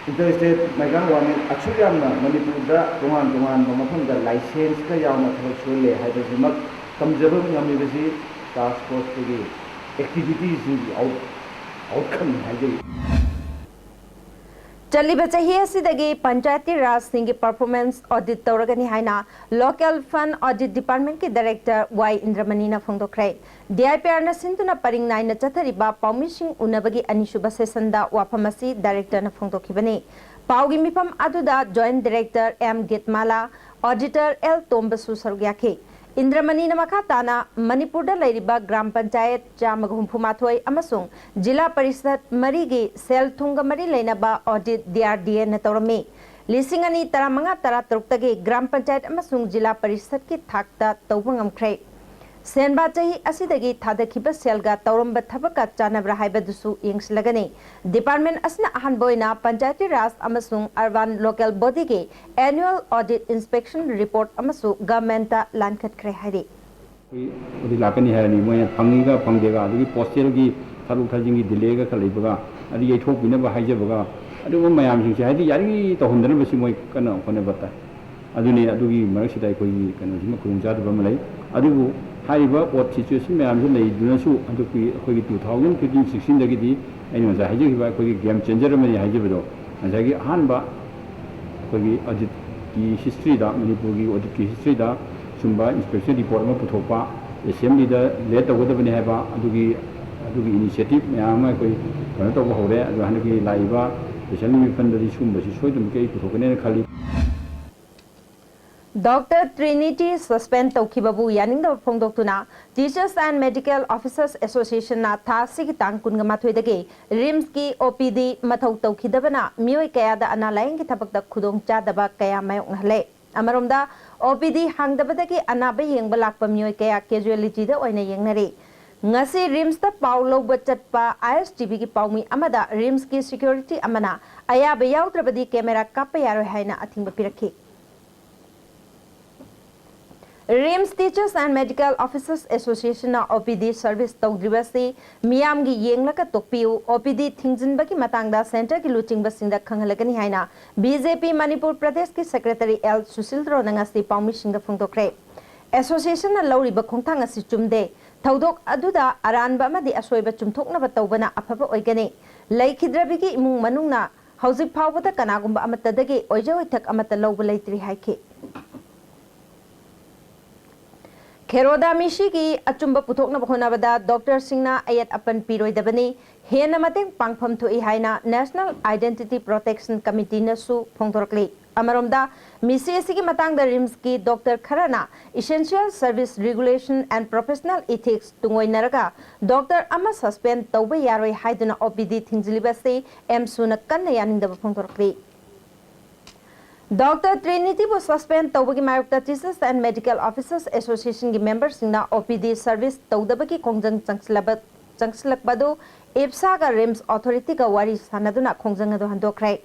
ꯏꯟꯇꯔ ꯁ꯭ꯇꯦꯠ ꯃꯥꯏꯒ꯭ꯔꯥꯟ ꯋꯥꯔꯃꯦꯟ ꯑꯁꯨꯛ ꯌꯥꯝꯅ ꯃꯅꯤꯄꯨꯔꯗ ꯇꯣꯉꯥꯟ ꯇꯣꯉꯥꯟꯕ ꯃꯐꯝꯗ ꯂꯥꯏꯁꯦꯟꯁꯀ ꯌꯥꯎꯅ ꯊꯕꯛ ꯁꯨꯍꯜꯂꯦ ꯍꯥꯏꯕꯁꯤꯃꯛ ꯇꯝꯖꯕ ꯉꯝꯃꯤꯕꯁꯤ ꯇꯥꯁꯛ ꯐꯣꯔꯁꯇꯒꯤ ꯑꯦꯛꯇꯤꯚꯤꯇꯤꯁꯤꯡꯒꯤ ꯑꯥꯎꯠ ꯍꯧꯔꯛꯈ꯭ꯔꯕꯅꯤ ꯍꯥꯏꯖꯔꯤ꯫ ꯆꯠꯂꯤꯕ ꯆꯍꯤ ꯑꯁꯤꯗꯒꯤ ꯄꯟꯆꯥꯌꯇꯤ ꯔꯥꯖꯁꯤꯡꯒꯤ performance audit ꯇꯧꯔꯒꯅꯤ ꯍꯥꯏꯅ Local Fund Audit Departmentꯀꯤ Director Y ꯏꯟꯗ꯭ꯔꯃꯅꯤꯅ ꯐꯣꯡꯗꯣꯛꯈ꯭ꯔꯦ꯫ D I P ꯑꯥꯔꯅ ꯁꯤꯟꯗꯨꯅ ꯄꯔꯤꯡ ꯅꯥꯏꯅ ꯆꯠꯊꯔꯤꯕ ꯄꯥꯎꯃꯤꯁꯤꯡ ꯎꯅꯕꯒꯤ ꯑꯅꯤꯁꯨꯕ sessionꯗ ꯋꯥꯐꯝ ꯑꯁꯤ Directorꯅ ꯐꯣꯡꯗꯣꯛꯈꯤꯕꯅꯤ꯫ ꯄꯥꯎꯒꯤ ꯃꯤꯐꯝ ꯑꯗꯨꯗ Joint Director M Geetmala, Auditor L ꯇꯣꯝꯕꯁꯨ ꯁꯔꯨꯛ ꯌꯥꯈꯤ꯫ ꯏꯟꯗ꯭ꯔꯃꯅꯤꯅ ꯃꯈꯥ ꯇꯥꯅ ꯃꯅꯤꯄꯨꯔꯗ ꯂꯩꯔꯤꯕ ꯒ꯭ꯔꯥꯝ ꯄꯟꯆꯥꯌꯠ ꯆꯥꯝꯃꯒ ꯍꯨꯝꯐꯨ ꯃꯥꯊꯣꯏ ꯑꯃꯁꯨꯡ ꯖꯤꯂꯥ ꯄꯔꯤꯁꯗ ꯃꯔꯤꯒꯤ ꯁꯦꯜ ꯊꯨꯝꯒ ꯃꯔꯤ ꯂꯩꯅꯕ audit ꯗꯤ ꯑꯥꯔ ꯗꯤ ꯑꯦꯅ ꯇꯧꯔꯝꯃꯤ꯫ ꯂꯤꯁꯤꯡ ꯑꯅꯤ ꯇꯔꯥꯃꯉꯥ ꯇꯔꯥꯇꯔꯨꯛꯇꯒꯤ ꯒ꯭ꯔꯥꯝ ꯄꯟꯆꯥꯌꯠ ꯑꯃꯁꯨꯡ ꯖꯤꯂꯥ ꯄꯔꯤꯁꯗꯀꯤ ꯊꯥꯛꯇ ꯇꯧꯕ ꯉꯝꯈ꯭ꯔꯦ꯫ ꯁꯦꯟꯕꯥ ꯆꯍꯤ ꯑꯁꯤꯗꯒꯤ ꯊꯥꯗꯈꯤꯕ ꯁꯦꯜꯒ ꯇꯧꯔꯝꯕ ꯊꯕꯛꯀ ꯆꯥꯟꯅꯕ꯭ꯔꯥ ꯍꯥꯏꯕꯗꯨꯁꯨ ꯌꯦꯡꯁꯤꯜꯂꯒꯅꯤ꯫ Department ꯑꯁꯤꯅ ꯑꯍꯥꯟꯕ ꯑꯣꯏꯅ ꯄꯟꯆꯥꯌꯇꯤ ꯔꯥꯖ ꯑꯃꯁꯨꯡ Urban Local Bodyꯒꯤ Annual Audit Inspection Report ꯑꯃꯁꯨ governmentꯇ ꯂꯥꯟꯈꯠꯈ꯭ꯔꯦ ꯍꯥꯏꯔꯤ꯫ ꯑꯩꯈꯣꯏ audit ꯂꯥꯛꯀꯅꯤ ꯍꯥꯏꯔꯅꯤ, ꯃꯣꯏꯅ ꯐꯪꯉꯤꯒ ꯐꯪꯗꯦꯒ, ꯑꯗꯒꯤ postalꯒꯤ ꯊꯥꯗꯣꯛ ꯊꯥꯖꯤꯟꯒꯤ delayꯒ ꯈꯔ ꯂꯩꯕꯒ, ꯑꯗꯩ ꯌꯩꯊꯣꯛꯄꯤꯅꯕ ꯍꯥꯏꯖꯕꯒ, ꯑꯗꯨꯒꯨꯝꯕ ꯃꯌꯥꯝꯁꯤꯡꯁꯦ ꯍꯥꯏꯗꯤ ꯌꯥꯔꯤꯉꯩ ꯇꯧꯍꯟꯗꯅꯕꯁꯤ ꯃꯣꯏ ꯀꯟꯅ ꯍꯣꯠꯅꯕ ꯇꯥꯏ꯫ ꯑꯗꯨꯅꯤ, ꯑꯗꯨꯒꯤ ꯃꯔꯛꯁꯤꯗ ꯑꯩꯈꯣꯏꯒꯤ ꯀꯩꯅꯣꯁꯤꯃ ꯈꯨꯗꯣꯡꯆꯥꯗꯕ ꯑꯃ ꯂꯩ꯫ ꯑꯗꯨꯕꯨ ꯍꯥꯏꯔꯤꯕ audit situation ꯃꯌꯥꯝꯁꯤ ꯂꯩꯗꯨꯅꯁꯨ ꯍꯟꯗꯛꯀꯤ ꯑꯩꯈꯣꯏꯒꯤ two thousand fifteen sixteenꯗꯒꯤꯗꯤ ꯑꯩꯅ ꯉꯁꯥꯏ ꯍꯥꯏꯖꯈꯤꯕ ꯑꯩꯈꯣꯏꯒꯤ game changer ꯑꯃꯅꯤ ꯍꯥꯏꯖꯕꯗꯣ, ꯉꯁꯥꯏꯒꯤ ꯑꯍꯥꯟꯕ ꯑꯩꯈꯣꯏꯒꯤ auditꯀꯤ historyꯗ, ꯃꯅꯤꯄꯨꯔꯒꯤ auditꯀꯤ historyꯗ ꯁꯨꯝꯕ inspection report ꯑꯃ ꯄꯨꯊꯣꯛꯄ, assemblyꯗ lead ꯇꯧꯒꯗꯕꯅꯤ ꯍꯥꯏꯕ ꯑꯗꯨꯒꯤ, ꯑꯗꯨꯒꯤ initiative ꯃꯌꯥꯝ ꯑꯃ ꯑꯩꯈꯣꯏ ꯀꯩꯅꯣ ꯇꯧꯕ ꯍꯧꯔꯦ꯫ ꯑꯗꯣ ꯍꯟꯗꯛꯀꯤ ꯂꯥꯛꯏꯕ session ꯃꯤꯐꯝꯗꯗꯤ ꯁꯤꯒꯨꯝꯕꯁꯤ ꯁꯣꯏꯗꯅꯃꯛꯀꯤ ꯑꯩ ꯄꯨꯊꯣꯛꯀꯅꯦꯅ ꯈꯜꯂꯤ꯫ Doctor Trinity suspend ꯇꯧꯈꯤꯕꯕꯨ ꯌꯥꯅꯤꯡꯗꯕ ꯐꯣꯡꯗꯣꯛꯇꯨꯅ Teachers and Medical Officers Associationꯅ ꯊꯥ ꯑꯁꯤꯒꯤ ꯇꯥꯡ ꯀꯨꯟꯒ ꯃꯥꯊꯣꯏꯗꯒꯤ RIMSꯀꯤ OPD ꯃꯊꯧ ꯇꯧꯈꯤꯗꯕꯅ ꯃꯤꯑꯣꯏ ꯀꯌꯥꯗ ꯑꯅꯥ ꯂꯥꯌꯦꯡꯒꯤ ꯊꯕꯛꯇ ꯈꯨꯗꯣꯡꯆꯥꯗꯕ ꯀꯌꯥ ꯃꯥꯌꯣꯛꯅꯍꯜꯂꯦ꯫ ꯑꯃꯔꯣꯝꯗ, OPD ꯍꯥꯡꯗꯕꯗꯒꯤ ꯑꯅꯥꯕ ꯌꯦꯡꯕ ꯂꯥꯛꯄ ꯃꯤꯑꯣꯏ ꯀꯌꯥ casualtyꯗ ꯑꯣꯏꯅ ꯌꯦꯡꯅꯔꯤ꯫ ꯉꯁꯤ RIMSꯇ ꯄꯥꯎ ꯂꯧꯕ ꯆꯠꯄ ISTVꯒꯤ ꯄꯥꯎꯃꯤ ꯑꯃꯗ RIMSꯀꯤ security ꯑꯃꯅ ꯑꯌꯥꯕ ꯌꯥꯎꯗ꯭ꯔꯕꯗꯤ camera ꯀꯥꯞꯄ ꯌꯥꯔꯣꯏ ꯍꯥꯏꯅ ꯑꯊꯤꯡꯕ ꯄꯤꯔꯛꯈꯤ꯫ RIMS Teachers and Medical Officers Associationꯅ OPD service ꯇꯧꯗ꯭ꯔꯤꯕꯁꯤ ꯃꯤꯌꯥꯝꯒꯤ ꯌꯦꯡꯂꯒ ꯇꯣꯛꯄꯤꯌꯨ, OPD ꯊꯤꯡꯖꯤꯟꯕꯒꯤ ꯃꯇꯥꯡꯗ centreꯒꯤ ꯂꯨꯆꯤꯡꯕꯁꯤꯡꯗ ꯈꯪꯍꯜꯂꯒꯅꯤ ꯍꯥꯏꯅ BJP ꯃꯅꯤꯄꯨꯔ ꯄ꯭ꯔꯗꯦꯁꯀꯤ secretary ꯑꯦꯜ ꯁꯨꯁꯤꯜꯗ꯭ꯔꯣꯅ ꯉꯁꯤ ꯄꯥꯎꯃꯤꯁꯤꯡꯗ ꯐꯣꯡꯗꯣꯛꯈ꯭ꯔꯦ꯫ Associationꯅ ꯂꯧꯔꯤꯕ ꯈꯣꯡꯊꯥꯡ ꯑꯁꯤ ꯆꯨꯝꯗꯦ꯫ ꯊꯧꯗꯣꯛ ꯑꯗꯨꯗ ꯑꯔꯥꯟꯕ ꯑꯃꯗꯤ ꯑꯁꯣꯏꯕ ꯆꯨꯝꯊꯣꯛꯅꯕ ꯇꯧꯕꯅ ꯑꯐꯕ ꯑꯣꯏꯒꯅꯤ꯫ ꯂꯩꯈꯤꯗ꯭ꯔꯕꯤꯒꯤ ꯏꯃꯨꯡ ꯃꯅꯨꯡꯅ ꯍꯧꯖꯤꯛ ꯐꯥꯎꯕꯗ ꯀꯅꯥꯒꯨꯝꯕ ꯑꯃꯠꯇꯗꯒꯤ ꯑꯣꯏꯖ ꯑꯣꯏꯊꯛ ꯑꯃꯠꯇ ꯂꯧꯕ ꯂꯩꯇ꯭ꯔꯤ ꯍꯥꯏꯈꯤ꯫ ꯈꯦꯔꯣꯗꯥ ꯃꯤꯁꯤꯒꯤ ꯑꯆꯨꯝꯕ ꯄꯨꯊꯣꯛꯅꯕ ꯍꯣꯠꯅꯕꯗ ꯗꯣꯛꯇꯔꯁꯤꯡꯅ ꯑꯌꯦꯠ ꯑꯄꯟ ꯄꯤꯔꯣꯏꯗꯕꯅꯤ, ꯍꯦꯟꯅ ꯃꯇꯦꯡ ꯄꯥꯡꯐꯝ ꯊꯣꯛꯏ ꯍꯥꯏꯅ National Identity Protection Committeeꯅꯁꯨ ꯐꯣꯡꯗꯣꯔꯛꯂꯤ꯫ ꯑꯃꯔꯣꯝꯗ, ꯃꯤꯁꯤ ꯑꯁꯤꯒꯤ ꯃꯇꯥꯡꯗ RIMSꯀꯤ ꯗꯣꯛꯇꯔ ꯈꯔꯅ Essential Service Regulation and Professional Ethics ꯇꯨꯡꯑꯣꯏꯅꯔꯒ ꯗꯣꯛꯇꯔ ꯑꯃ suspend ꯇꯧꯕ ꯌꯥꯔꯣꯏ ꯍꯥꯏꯗꯨꯅ OPD ꯊꯤꯡꯖꯤꯜꯂꯤꯕ ꯑꯁꯤ AMSUꯅ ꯀꯟꯅ ꯌꯥꯅꯤꯡꯗꯕ ꯐꯣꯡꯗꯣꯔꯛꯂꯤ꯫ ꯗꯣꯛꯇꯔ ꯇ꯭ꯔꯤꯅꯤꯇꯤꯕꯨ suspend ꯇꯧꯕꯒꯤ ꯃꯥꯌꯣꯛꯇ Teachers and Medical Officers Associationꯒꯤ memberꯁꯤꯡꯅ OPD service ꯇꯧꯗꯕꯒꯤ ꯈꯣꯡꯖꯪ ꯆꯪꯁꯤꯜꯂꯕ-, ꯆꯪꯁꯤꯜꯂꯛꯄ ꯑꯗꯨ IPSAꯒ RIMS authorityꯒ ꯋꯥꯔꯤ ꯁꯥꯟꯅꯗꯨꯅ ꯈꯣꯡꯖꯪ ꯑꯗꯨ ꯍꯟꯗꯣꯛꯈ꯭ꯔꯦ꯫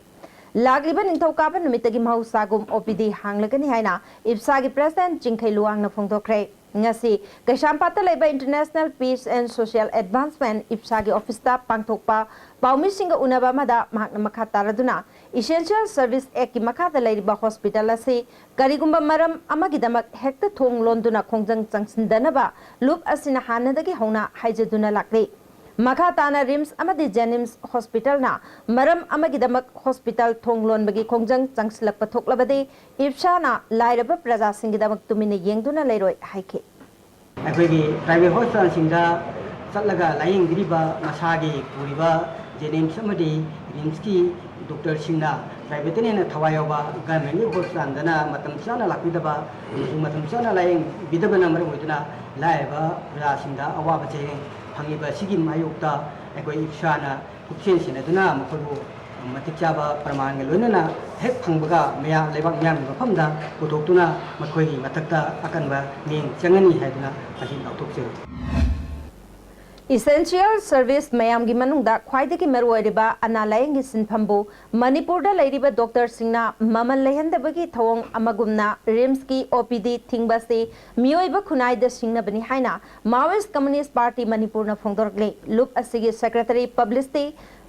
ꯂꯥꯛꯂꯤꯕ ꯅꯤꯡꯊꯧꯀꯥꯕ ꯅꯨꯃꯤꯠꯇꯒꯤ ꯃꯍꯧꯁꯥꯒꯨꯝ OPD ꯍꯥꯡꯂꯒꯅꯤ ꯍꯥꯏꯅ IPSAꯒꯤ president ꯆꯤꯡꯈꯩ ꯂꯨꯋꯥꯡꯅ ꯐꯣꯡꯗꯣꯛꯈ꯭ꯔꯦ꯫ ꯉꯁꯤ ꯀꯩꯁꯥꯝꯄꯥꯠꯇ ꯂꯩꯕ International Peace and Social Advancement IPSAꯒꯤ officeꯇ ꯄꯥꯡꯊꯣꯛꯄ ꯄꯥꯎꯃꯤꯁꯤꯡꯒ ꯎꯅꯕ ꯑꯃꯗ ꯃꯍꯥꯛꯅ ꯃꯈꯥ ꯇꯥꯔꯗꯨꯅ Essential Service Actꯀꯤ ꯃꯈꯥꯗ ꯂꯩꯔꯤꯕ hospital ꯑꯁꯤ ꯀꯔꯤꯒꯨꯝꯕ ꯃꯔꯝ ꯑꯃꯒꯤꯗꯃꯛ ꯍꯦꯛꯇ ꯊꯣꯡ ꯂꯣꯟꯗꯨꯅ ꯈꯣꯡꯖꯪ ꯆꯪꯁꯤꯟꯗꯅꯕ ꯂꯨꯞ ꯑꯁꯤꯅ ꯍꯥꯟꯅꯗꯒꯤ ꯍꯧꯅ ꯍꯥꯏꯖꯗꯨꯅ ꯂꯥꯛꯂꯤ꯫ ꯃꯈꯥ ꯇꯥꯅ RIMS ꯑꯃꯗꯤ JNIMS hospitalꯅ ꯃꯔꯝ ꯑꯃꯒꯤꯗꯃꯛ hospital ꯊꯣꯡ ꯂꯣꯟꯕꯒꯤ ꯈꯣꯡꯖꯪ ꯆꯪꯁꯤꯜꯂꯛꯄ ꯊꯣꯛꯂꯕꯗꯤ IPSAꯅ ꯂꯥꯏꯔꯕ ꯄ꯭ꯔꯖꯥꯁꯤꯡꯒꯤꯗꯃꯛ ꯇꯨꯃꯤꯟꯅ ꯌꯦꯡꯗꯨꯅ ꯂꯩꯔꯣꯏ ꯍꯥꯏꯈꯤ꯫ ꯑꯩꯈꯣꯏꯒꯤ private hospitalꯁꯤꯡꯗ ꯆꯠꯂꯒ ꯂꯥꯌꯦꯡꯕꯤꯔꯤꯕ ꯃꯁꯥꯒꯤ ꯄꯨꯔꯤꯕ JNIMS ꯑꯃꯗꯤ RIMSꯀꯤ doctorꯁꯤꯡꯅ privateꯇꯅ ꯍꯦꯟꯅ ꯊꯋꯥꯏ ꯌꯥꯎꯕ governmentꯀꯤ hospitalꯗꯅ ꯃꯇꯝ ꯆꯥꯅ ꯂꯥꯛꯄꯤꯗꯕ ꯑꯃꯁꯨꯡ ꯃꯇꯝ ꯆꯥꯅ ꯂꯥꯌꯦꯡꯕꯤꯗꯕꯅ ꯃꯔꯝ ꯑꯣꯏꯗꯨꯅ ꯂꯥꯏꯔꯕ ꯄ꯭ꯔꯖꯥꯁꯤꯡꯗ ꯑꯋꯥꯕ ꯆꯩꯊꯦꯡ ꯐꯪꯂꯤꯕ ꯑꯁꯤꯒꯤ ꯃꯥꯌꯣꯛꯇ ꯑꯩꯈꯣꯏ IPSAꯅ ꯄꯨꯛꯆꯦꯜ ꯁꯦꯟꯅꯗꯨꯅ ꯃꯈꯣꯏꯕꯨ ꯃꯇꯤꯛ ꯆꯥꯕ ꯄ꯭ꯔꯃꯥꯟꯒ ꯂꯣꯏꯅꯅ ꯍꯦꯛ ꯐꯪꯕꯒ ꯃꯌꯥꯝ, ꯂꯩꯕꯥꯛ ꯃꯤꯌꯥꯝꯒꯤ ꯃꯐꯝꯗ ꯄꯨꯊꯣꯛꯇꯨꯅ ꯃꯈꯣꯏꯒꯤ ꯃꯊꯛꯇ ꯑꯀꯟꯕ ꯃꯤꯠꯌꯦꯡ ꯆꯪꯒꯅꯤ ꯍꯥꯏꯗꯨꯅ ꯃꯁꯤ ꯂꯥꯎꯊꯣꯛꯆꯔꯤ꯫ Essential service ꯃꯌꯥꯝꯒꯤ ꯃꯅꯨꯡꯗ ꯈ꯭ꯋꯥꯏꯗꯒꯤ ꯃꯔꯨꯑꯣꯏꯔꯤꯕ ꯑꯅꯥ ꯂꯥꯌꯦꯡꯒꯤ ꯁꯤꯟꯐꯝꯕꯨ ꯃꯅꯤꯄꯨꯔꯗ ꯂꯩꯔꯤꯕ doctorꯁꯤꯡꯅ ꯃꯃꯜ ꯂꯩꯍꯟꯗꯕꯒꯤ ꯊꯧꯑꯣꯡ ꯑꯃꯒꯨꯝꯅ RIMSꯀꯤ OPD ꯊꯤꯡꯕ ꯑꯁꯤ ꯃꯤꯑꯣꯏꯕ ꯈꯨꯟꯅꯥꯏꯗ ꯁꯤꯡꯅꯕꯅꯤ ꯍꯥꯏꯅ Maoist Communist Party ꯃꯅꯤꯄꯨꯔꯅ ꯐꯣꯡꯗꯣꯔꯛꯂꯤ꯫ ꯂꯨꯞ ꯑꯁꯤꯒꯤ secretary publicity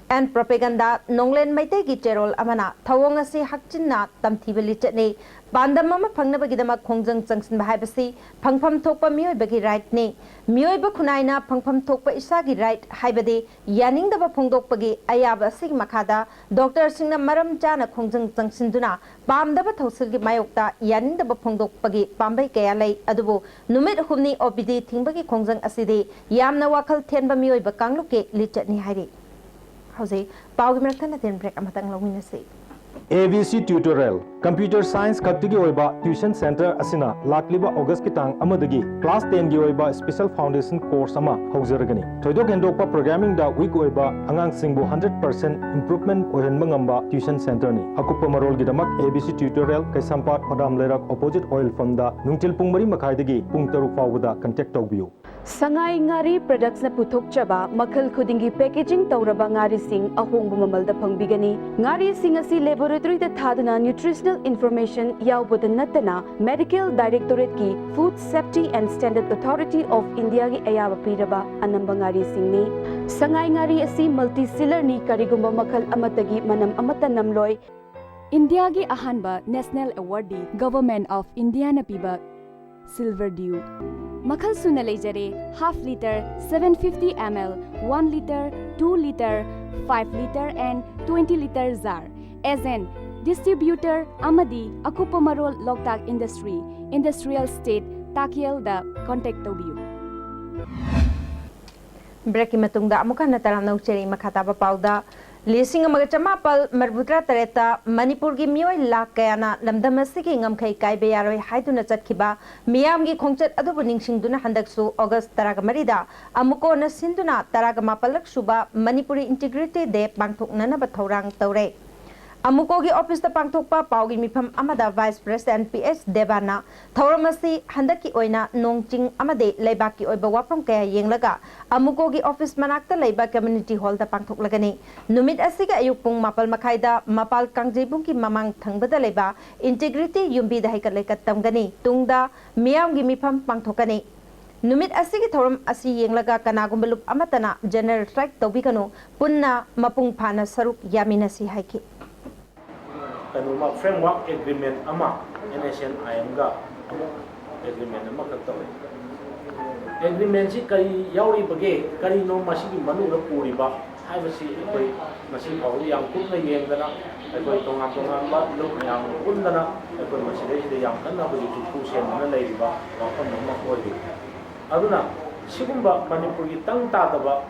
ꯑꯦꯟ ꯄ꯭ꯔꯣꯄꯦꯒꯟꯗꯥ ꯅꯣꯡꯂꯦꯟ ꯃꯩꯇꯩꯒꯤ ꯆꯦꯔꯣꯜ ꯑꯃꯅ ꯊꯧꯑꯣꯡ ꯑꯁꯤ ꯍꯛꯆꯤꯟꯅ ꯇꯝꯊꯤꯕ ꯂꯤꯆꯠꯅꯤ꯫ ꯄꯥꯟꯗꯝ ꯑꯃ ꯐꯪꯅꯕꯒꯤꯗꯃꯛ ꯈꯣꯡꯖꯪ ꯆꯪꯁꯤꯟꯕ ꯍꯥꯏꯕꯁꯤ ꯐꯪꯐꯝ ꯊꯣꯛꯄ ꯃꯤꯑꯣꯏꯕꯒꯤ ꯔꯥꯏꯠꯅꯤ꯫ ꯃꯤꯑꯣꯏꯕ ꯈꯨꯟꯅꯥꯏꯅ ꯐꯪꯐꯝ ꯊꯣꯛꯄ ꯏꯁꯥꯒꯤ ꯔꯥꯏꯠ, ꯍꯥꯏꯕꯗꯤ ꯌꯥꯅꯤꯡꯗꯕ ꯐꯣꯡꯗꯣꯛꯄꯒꯤ ꯑꯌꯥꯕ ꯑꯁꯤꯒꯤ ꯃꯈꯥꯗ ꯗꯣꯛꯇꯔꯁꯤꯡꯅ ꯃꯔꯝ ꯆꯥꯅ ꯈꯣꯡꯖꯪ ꯆꯪꯁꯤꯟꯗꯨꯅ ꯄꯥꯝꯗꯕ ꯊꯧꯁꯤꯜꯒꯤ ꯃꯥꯌꯣꯛꯇ ꯌꯥꯅꯤꯡꯗꯕ ꯐꯣꯡꯗꯣꯛꯄꯒꯤ ꯄꯥꯝꯕꯩ ꯀꯌꯥ ꯂꯩ, ꯑꯗꯨꯕꯨ ꯅꯨꯃꯤꯠ ꯍꯨꯝꯅꯤ ꯑꯣ ꯄꯤ ꯗꯤ ꯊꯤꯡꯕꯒꯤ ꯈꯣꯡꯖꯪ ꯑꯁꯤꯗꯤ ꯌꯥꯝꯅ ꯋꯥꯈꯜ ꯊꯦꯟꯕ ꯃꯤꯑꯣꯏꯕ ꯀꯥꯡꯂꯨꯞꯀꯤ ꯂꯤꯆꯠꯅꯤ ꯍꯥꯏꯔꯤ꯫ ꯍꯧꯖꯤꯛ ꯄꯥꯎꯒꯤ ꯃꯔꯛ ꯊꯠꯅ ꯇꯦꯟ ꯕ꯭ꯔꯦꯛ ꯑꯃꯇꯪ ꯂꯧꯃꯤꯟꯅꯁꯤ꯫ A B C Tutorial, computer science ꯈꯛꯇꯒꯤ ꯑꯣꯏꯕ tuition centre ꯑꯁꯤꯅ ꯂꯥꯛꯂꯤꯕ August ꯀꯤ ꯇꯥꯡ ꯑꯃꯗꯒꯤ class ten ꯒꯤ ꯑꯣꯏꯕ special foundation course ꯑꯃ ꯍꯧꯖꯔꯒꯅꯤ꯫ ꯊꯣꯏꯗꯣꯛ ꯍꯦꯟꯗꯣꯛꯄ programming ꯗ weak ꯑꯣꯏꯕ ꯑꯉꯥꯡꯁꯤꯡꯕꯨ hundred percent improvement ꯑꯣꯏꯍꯟꯕ ꯉꯝꯕ tuition centre ꯅꯤ꯫ ꯑꯀꯨꯞꯄ ꯃꯔꯣꯜꯒꯤꯗꯃꯛ ꯑꯦ ꯕꯤ ꯁꯤ Tutorial, ꯀꯩꯁꯥꯝꯄꯥꯠ ꯍꯣꯗꯥꯝ ꯂꯩꯔꯛ opposite oil pump ꯗ ꯅꯨꯡꯊꯤꯜ ꯄꯨꯡ ꯃꯔꯤ ꯃꯈꯥꯏꯗꯒꯤ ꯄꯨꯡ ꯇꯔꯨꯛ ꯐꯥꯎꯕꯗ contact ꯇꯧꯕꯤꯌꯨ꯫ ꯁꯉꯥꯏ ꯉꯥꯔꯤ Products ꯅ ꯄꯨꯊꯣꯛꯆꯕ ꯃꯈꯜ ꯈꯨꯗꯤꯡꯒꯤ packaging ꯇꯧꯔꯕ ꯉꯥꯔꯤꯁꯤꯡ ꯑꯍꯣꯡꯕ ꯃꯃꯜꯗ ꯐꯪꯕꯤꯒꯅꯤ꯫ ꯉꯥꯔꯤꯁꯤꯡ ꯑꯁꯤ laboratory ꯗ ꯊꯥꯗꯨꯅ nutritional information ꯌꯥꯎꯕꯗ ꯅꯠꯇꯅ Medical Directorate ꯀꯤ Food Safety and Standard Authority of India ꯒꯤ ꯑꯌꯥꯕ ꯄꯤꯔꯕ ꯑꯅꯝꯕ ꯉꯥꯔꯤꯁꯤꯡꯅꯤ꯫ ꯁꯉꯥꯏ ꯉꯥꯔꯤ ꯑꯁꯤ multi sealer ꯅꯤ, ꯀꯔꯤꯒꯨꯝꯕ ꯃꯈꯜ ꯑꯃꯠꯇꯒꯤ ꯃꯅꯝ ꯑꯃꯠꯇ ꯅꯝꯂꯣꯏ꯫ ꯏꯟꯗꯤꯌꯥꯒꯤ ꯑꯍꯥꯟꯕ national award D Government of India ꯅ ꯄꯤꯕ Silver Dew ꯃꯈꯜ ꯁꯨꯅ ꯂꯩꯖꯔꯦ: half litre, seven fifty ml, one litre, two litre, five litre and twenty litre jar꯫ Agent, distributor ꯑꯃꯗꯤ ꯑꯀꯨꯞꯄ ꯃꯔꯣꯜ ꯂꯣꯛꯇꯥꯛ Industry, Industrial Estate, ꯇꯥꯀꯦꯜꯗ contact ꯇꯧꯕꯤꯌꯨ꯫ ꯕ꯭ꯔꯦꯛꯀꯤ ꯃꯇꯨꯡꯗ ꯑꯃꯨꯛ ꯍꯟꯅ ꯇꯔꯥꯝꯅ ꯑꯣꯛꯆꯔꯤ꯫ ꯃꯈꯥ ꯇꯥꯕ ꯄꯥꯎꯗ, ꯂꯤꯁꯤꯡ ꯑꯃꯒ ꯆꯃꯥꯄꯜ ꯃꯔꯤꯐꯨꯇꯔꯥ ꯇꯔꯦꯠꯇ ꯃꯅꯤꯄꯨꯔꯒꯤ ꯃꯤꯑꯣꯏ ꯂꯥꯈ ꯀꯌꯥꯅ ꯂꯝꯗꯝ ꯑꯁꯤꯒꯤ ꯉꯝꯈꯩ ꯀꯥꯏꯕ ꯌꯥꯔꯣꯏ ꯍꯥꯏꯗꯨꯅ ꯆꯠꯈꯤꯕ ꯃꯤꯌꯥꯝꯒꯤ ꯈꯣꯡꯆꯠ ꯑꯗꯨꯕꯨ ꯅꯤꯡꯁꯤꯡꯗꯨꯅ ꯍꯟꯗꯛꯁꯨ August ꯇꯔꯥꯒ ꯃꯔꯤꯗ ꯑꯃꯨꯀꯣꯅ ꯁꯤꯟꯗꯨꯅ ꯇꯔꯥꯒ ꯃꯥꯄꯜꯂꯛ ꯁꯨꯕ Manipuri Integrity Day ꯄꯥꯡꯊꯣꯛꯅꯅꯕ ꯊꯧꯔꯥꯡ ꯇꯧꯔꯦ꯫ ꯑꯃꯨꯀꯣꯒꯤ office ꯇ ꯄꯥꯡꯊꯣꯛꯄ ꯄꯥꯎꯒꯤ ꯃꯤꯐꯝ ꯑꯃꯗ Vice President ꯄꯤ ꯑꯦꯁ ꯗꯦꯕꯥꯟꯅ ꯊꯧꯔꯝ ꯑꯁꯤ ꯍꯟꯗꯛꯀꯤ ꯑꯣꯏꯅ ꯅꯣꯡ ꯆꯤꯡ ꯑꯃꯗꯤ ꯂꯩꯕꯥꯛꯀꯤ ꯑꯣꯏꯕ ꯋꯥꯐꯝ ꯀꯌꯥ ꯌꯦꯡꯂꯒ ꯑꯃꯨꯀꯣꯒꯤ office ꯃꯅꯥꯛꯇ ꯂꯩꯕ community hall ꯗ ꯄꯥꯡꯊꯣꯛꯂꯒꯅꯤ꯫ ꯅꯨꯃꯤꯠ ꯑꯁꯤꯒꯤ ꯑꯌꯨꯛ ꯄꯨꯡ ꯃꯥꯄꯜ ꯃꯈꯥꯏꯗ ꯃꯄꯥꯜ ꯀꯥꯡꯖꯩꯕꯨꯡꯒꯤ ꯃꯃꯥꯡ ꯊꯪꯕꯗ ꯂꯩꯕ Integrity ꯌꯨꯝꯕꯤꯗ ꯍꯩꯀꯠ ꯂꯩꯀꯠ ꯇꯝꯒꯅꯤ꯫ ꯇꯨꯡꯗ ꯃꯤꯌꯥꯝꯒꯤ ꯃꯤꯐꯝ ꯄꯥꯡꯊꯣꯛꯀꯅꯤ꯫ ꯅꯨꯃꯤꯠ ꯑꯁꯤꯒꯤ ꯊꯧꯔꯝ ꯑꯁꯤ ꯌꯦꯡꯂꯒ ꯀꯅꯥꯒꯨꯝꯕ ꯂꯨꯞ ꯑꯃꯠꯇꯅ general strike ꯇꯧꯕꯤꯒꯅꯨ, ꯄꯨꯟꯅ ꯃꯄꯨꯡ ꯐꯥꯅ ꯁꯔꯨꯛ ꯌꯥꯃꯤꯟꯅꯁꯤ ꯍꯥꯏꯈꯤ꯫ ꯀꯩꯅꯣꯃ framework agreement ꯑꯃ NSCN IMꯒ ꯑꯃꯨꯛ agreement ꯑꯃꯈꯛ ꯇꯧꯔꯦ꯫ Agreementꯁꯤ ꯀꯔꯤ ꯌꯥꯎꯔꯤꯕꯒꯦ, ꯀꯔꯤꯅꯣ ꯃꯁꯤꯒꯤ ꯃꯅꯨꯡꯗ ꯄꯨꯔꯤꯕ ꯍꯥꯏꯕꯁꯤ ꯑꯩꯈꯣꯏ ꯉꯁꯤ ꯐꯥꯎꯕ ꯌꯥꯝ ꯀꯨꯞꯅ ꯌꯦꯡꯗꯅ, ꯑꯩꯈꯣꯏ ꯇꯣꯉꯥꯟ ꯇꯣꯉꯥꯟꯕ ꯂꯨꯞ ꯃꯌꯥꯝꯒ ꯄꯨꯟꯗꯅ ꯑꯩꯈꯣꯏ ꯃꯁꯤꯗꯩꯁꯤꯗ ꯌꯥꯝ ꯀꯟꯅ ꯍꯧꯖꯤꯛ ꯈꯨꯠꯄꯨ ꯁꯦꯝꯗꯨꯅ ꯂꯩꯔꯤꯕ ꯋꯥꯐꯝ ꯑꯃ ꯑꯣꯏꯔꯤ꯫ ꯑꯗꯨꯅ ꯁꯤꯒꯨꯝꯕ ꯃꯅꯤꯄꯨꯔꯒꯤ ꯇꯪ ꯇꯥꯗꯕ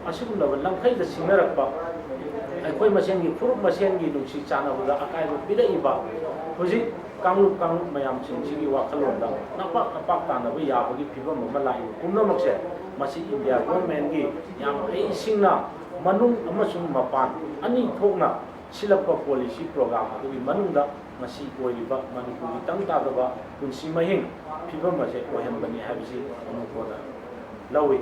ꯑꯁꯤꯒꯨꯝꯂꯕ ꯂꯝꯈꯩꯗ ꯁꯤꯡꯅꯔꯛꯄ ꯑꯩꯈꯣꯏ ꯃꯁꯦꯟꯒꯤ ꯐꯨꯔꯨꯞ ꯃꯁꯦꯟꯒꯤ ꯅꯨꯡꯁꯤ ꯆꯥꯟꯅꯕꯗ ꯑꯀꯥꯏꯕ ꯄꯤꯔꯛꯏꯕ ꯍꯧꯖꯤꯛ ꯀꯥꯡꯂꯨꯞ ꯀꯥꯡꯂꯨꯞ ꯃꯌꯥꯝꯁꯤꯡꯁꯤꯒꯤ ꯋꯥꯈꯜꯂꯣꯟꯗ ꯅꯄꯥꯛ ꯅꯄꯥꯛ ꯇꯥꯅꯕ ꯌꯥꯕꯒꯤ ꯐꯤꯕꯝ ꯑꯃ ꯂꯥꯛꯏꯕ ꯄꯨꯝꯅꯃꯛꯁꯦ ꯃꯁꯤ ꯏꯟꯗꯤꯌꯥ ꯒꯣꯔꯃꯦꯟꯒꯤ ꯌꯥꯝ ꯍꯩꯁꯤꯡꯅ ꯃꯅꯨꯡ ꯑꯃꯁꯨꯡ ꯃꯄꯥꯟ ꯑꯅꯤ ꯊꯣꯛꯅ ꯁꯤꯜꯂꯛꯄ ꯄꯣꯂꯤꯁꯤ ꯄ꯭ꯔꯣꯒ꯭ꯔꯥꯝ ꯑꯗꯨꯒꯤ ꯃꯅꯨꯡꯗ ꯉꯁꯤ ꯑꯣꯏꯔꯤꯕ ꯃꯅꯤꯄꯨꯔꯒꯤ ꯇꯪ ꯇꯥꯗꯕ ꯄꯨꯟꯁꯤ ꯃꯍꯤꯡ ꯐꯤꯕꯝ ꯑꯁꯦ ꯑꯣꯏꯍꯟꯕꯅꯤ ꯍꯥꯏꯕꯁꯤ ꯑꯃꯨꯛ ꯀꯣꯟꯅ ꯂꯧꯏ꯫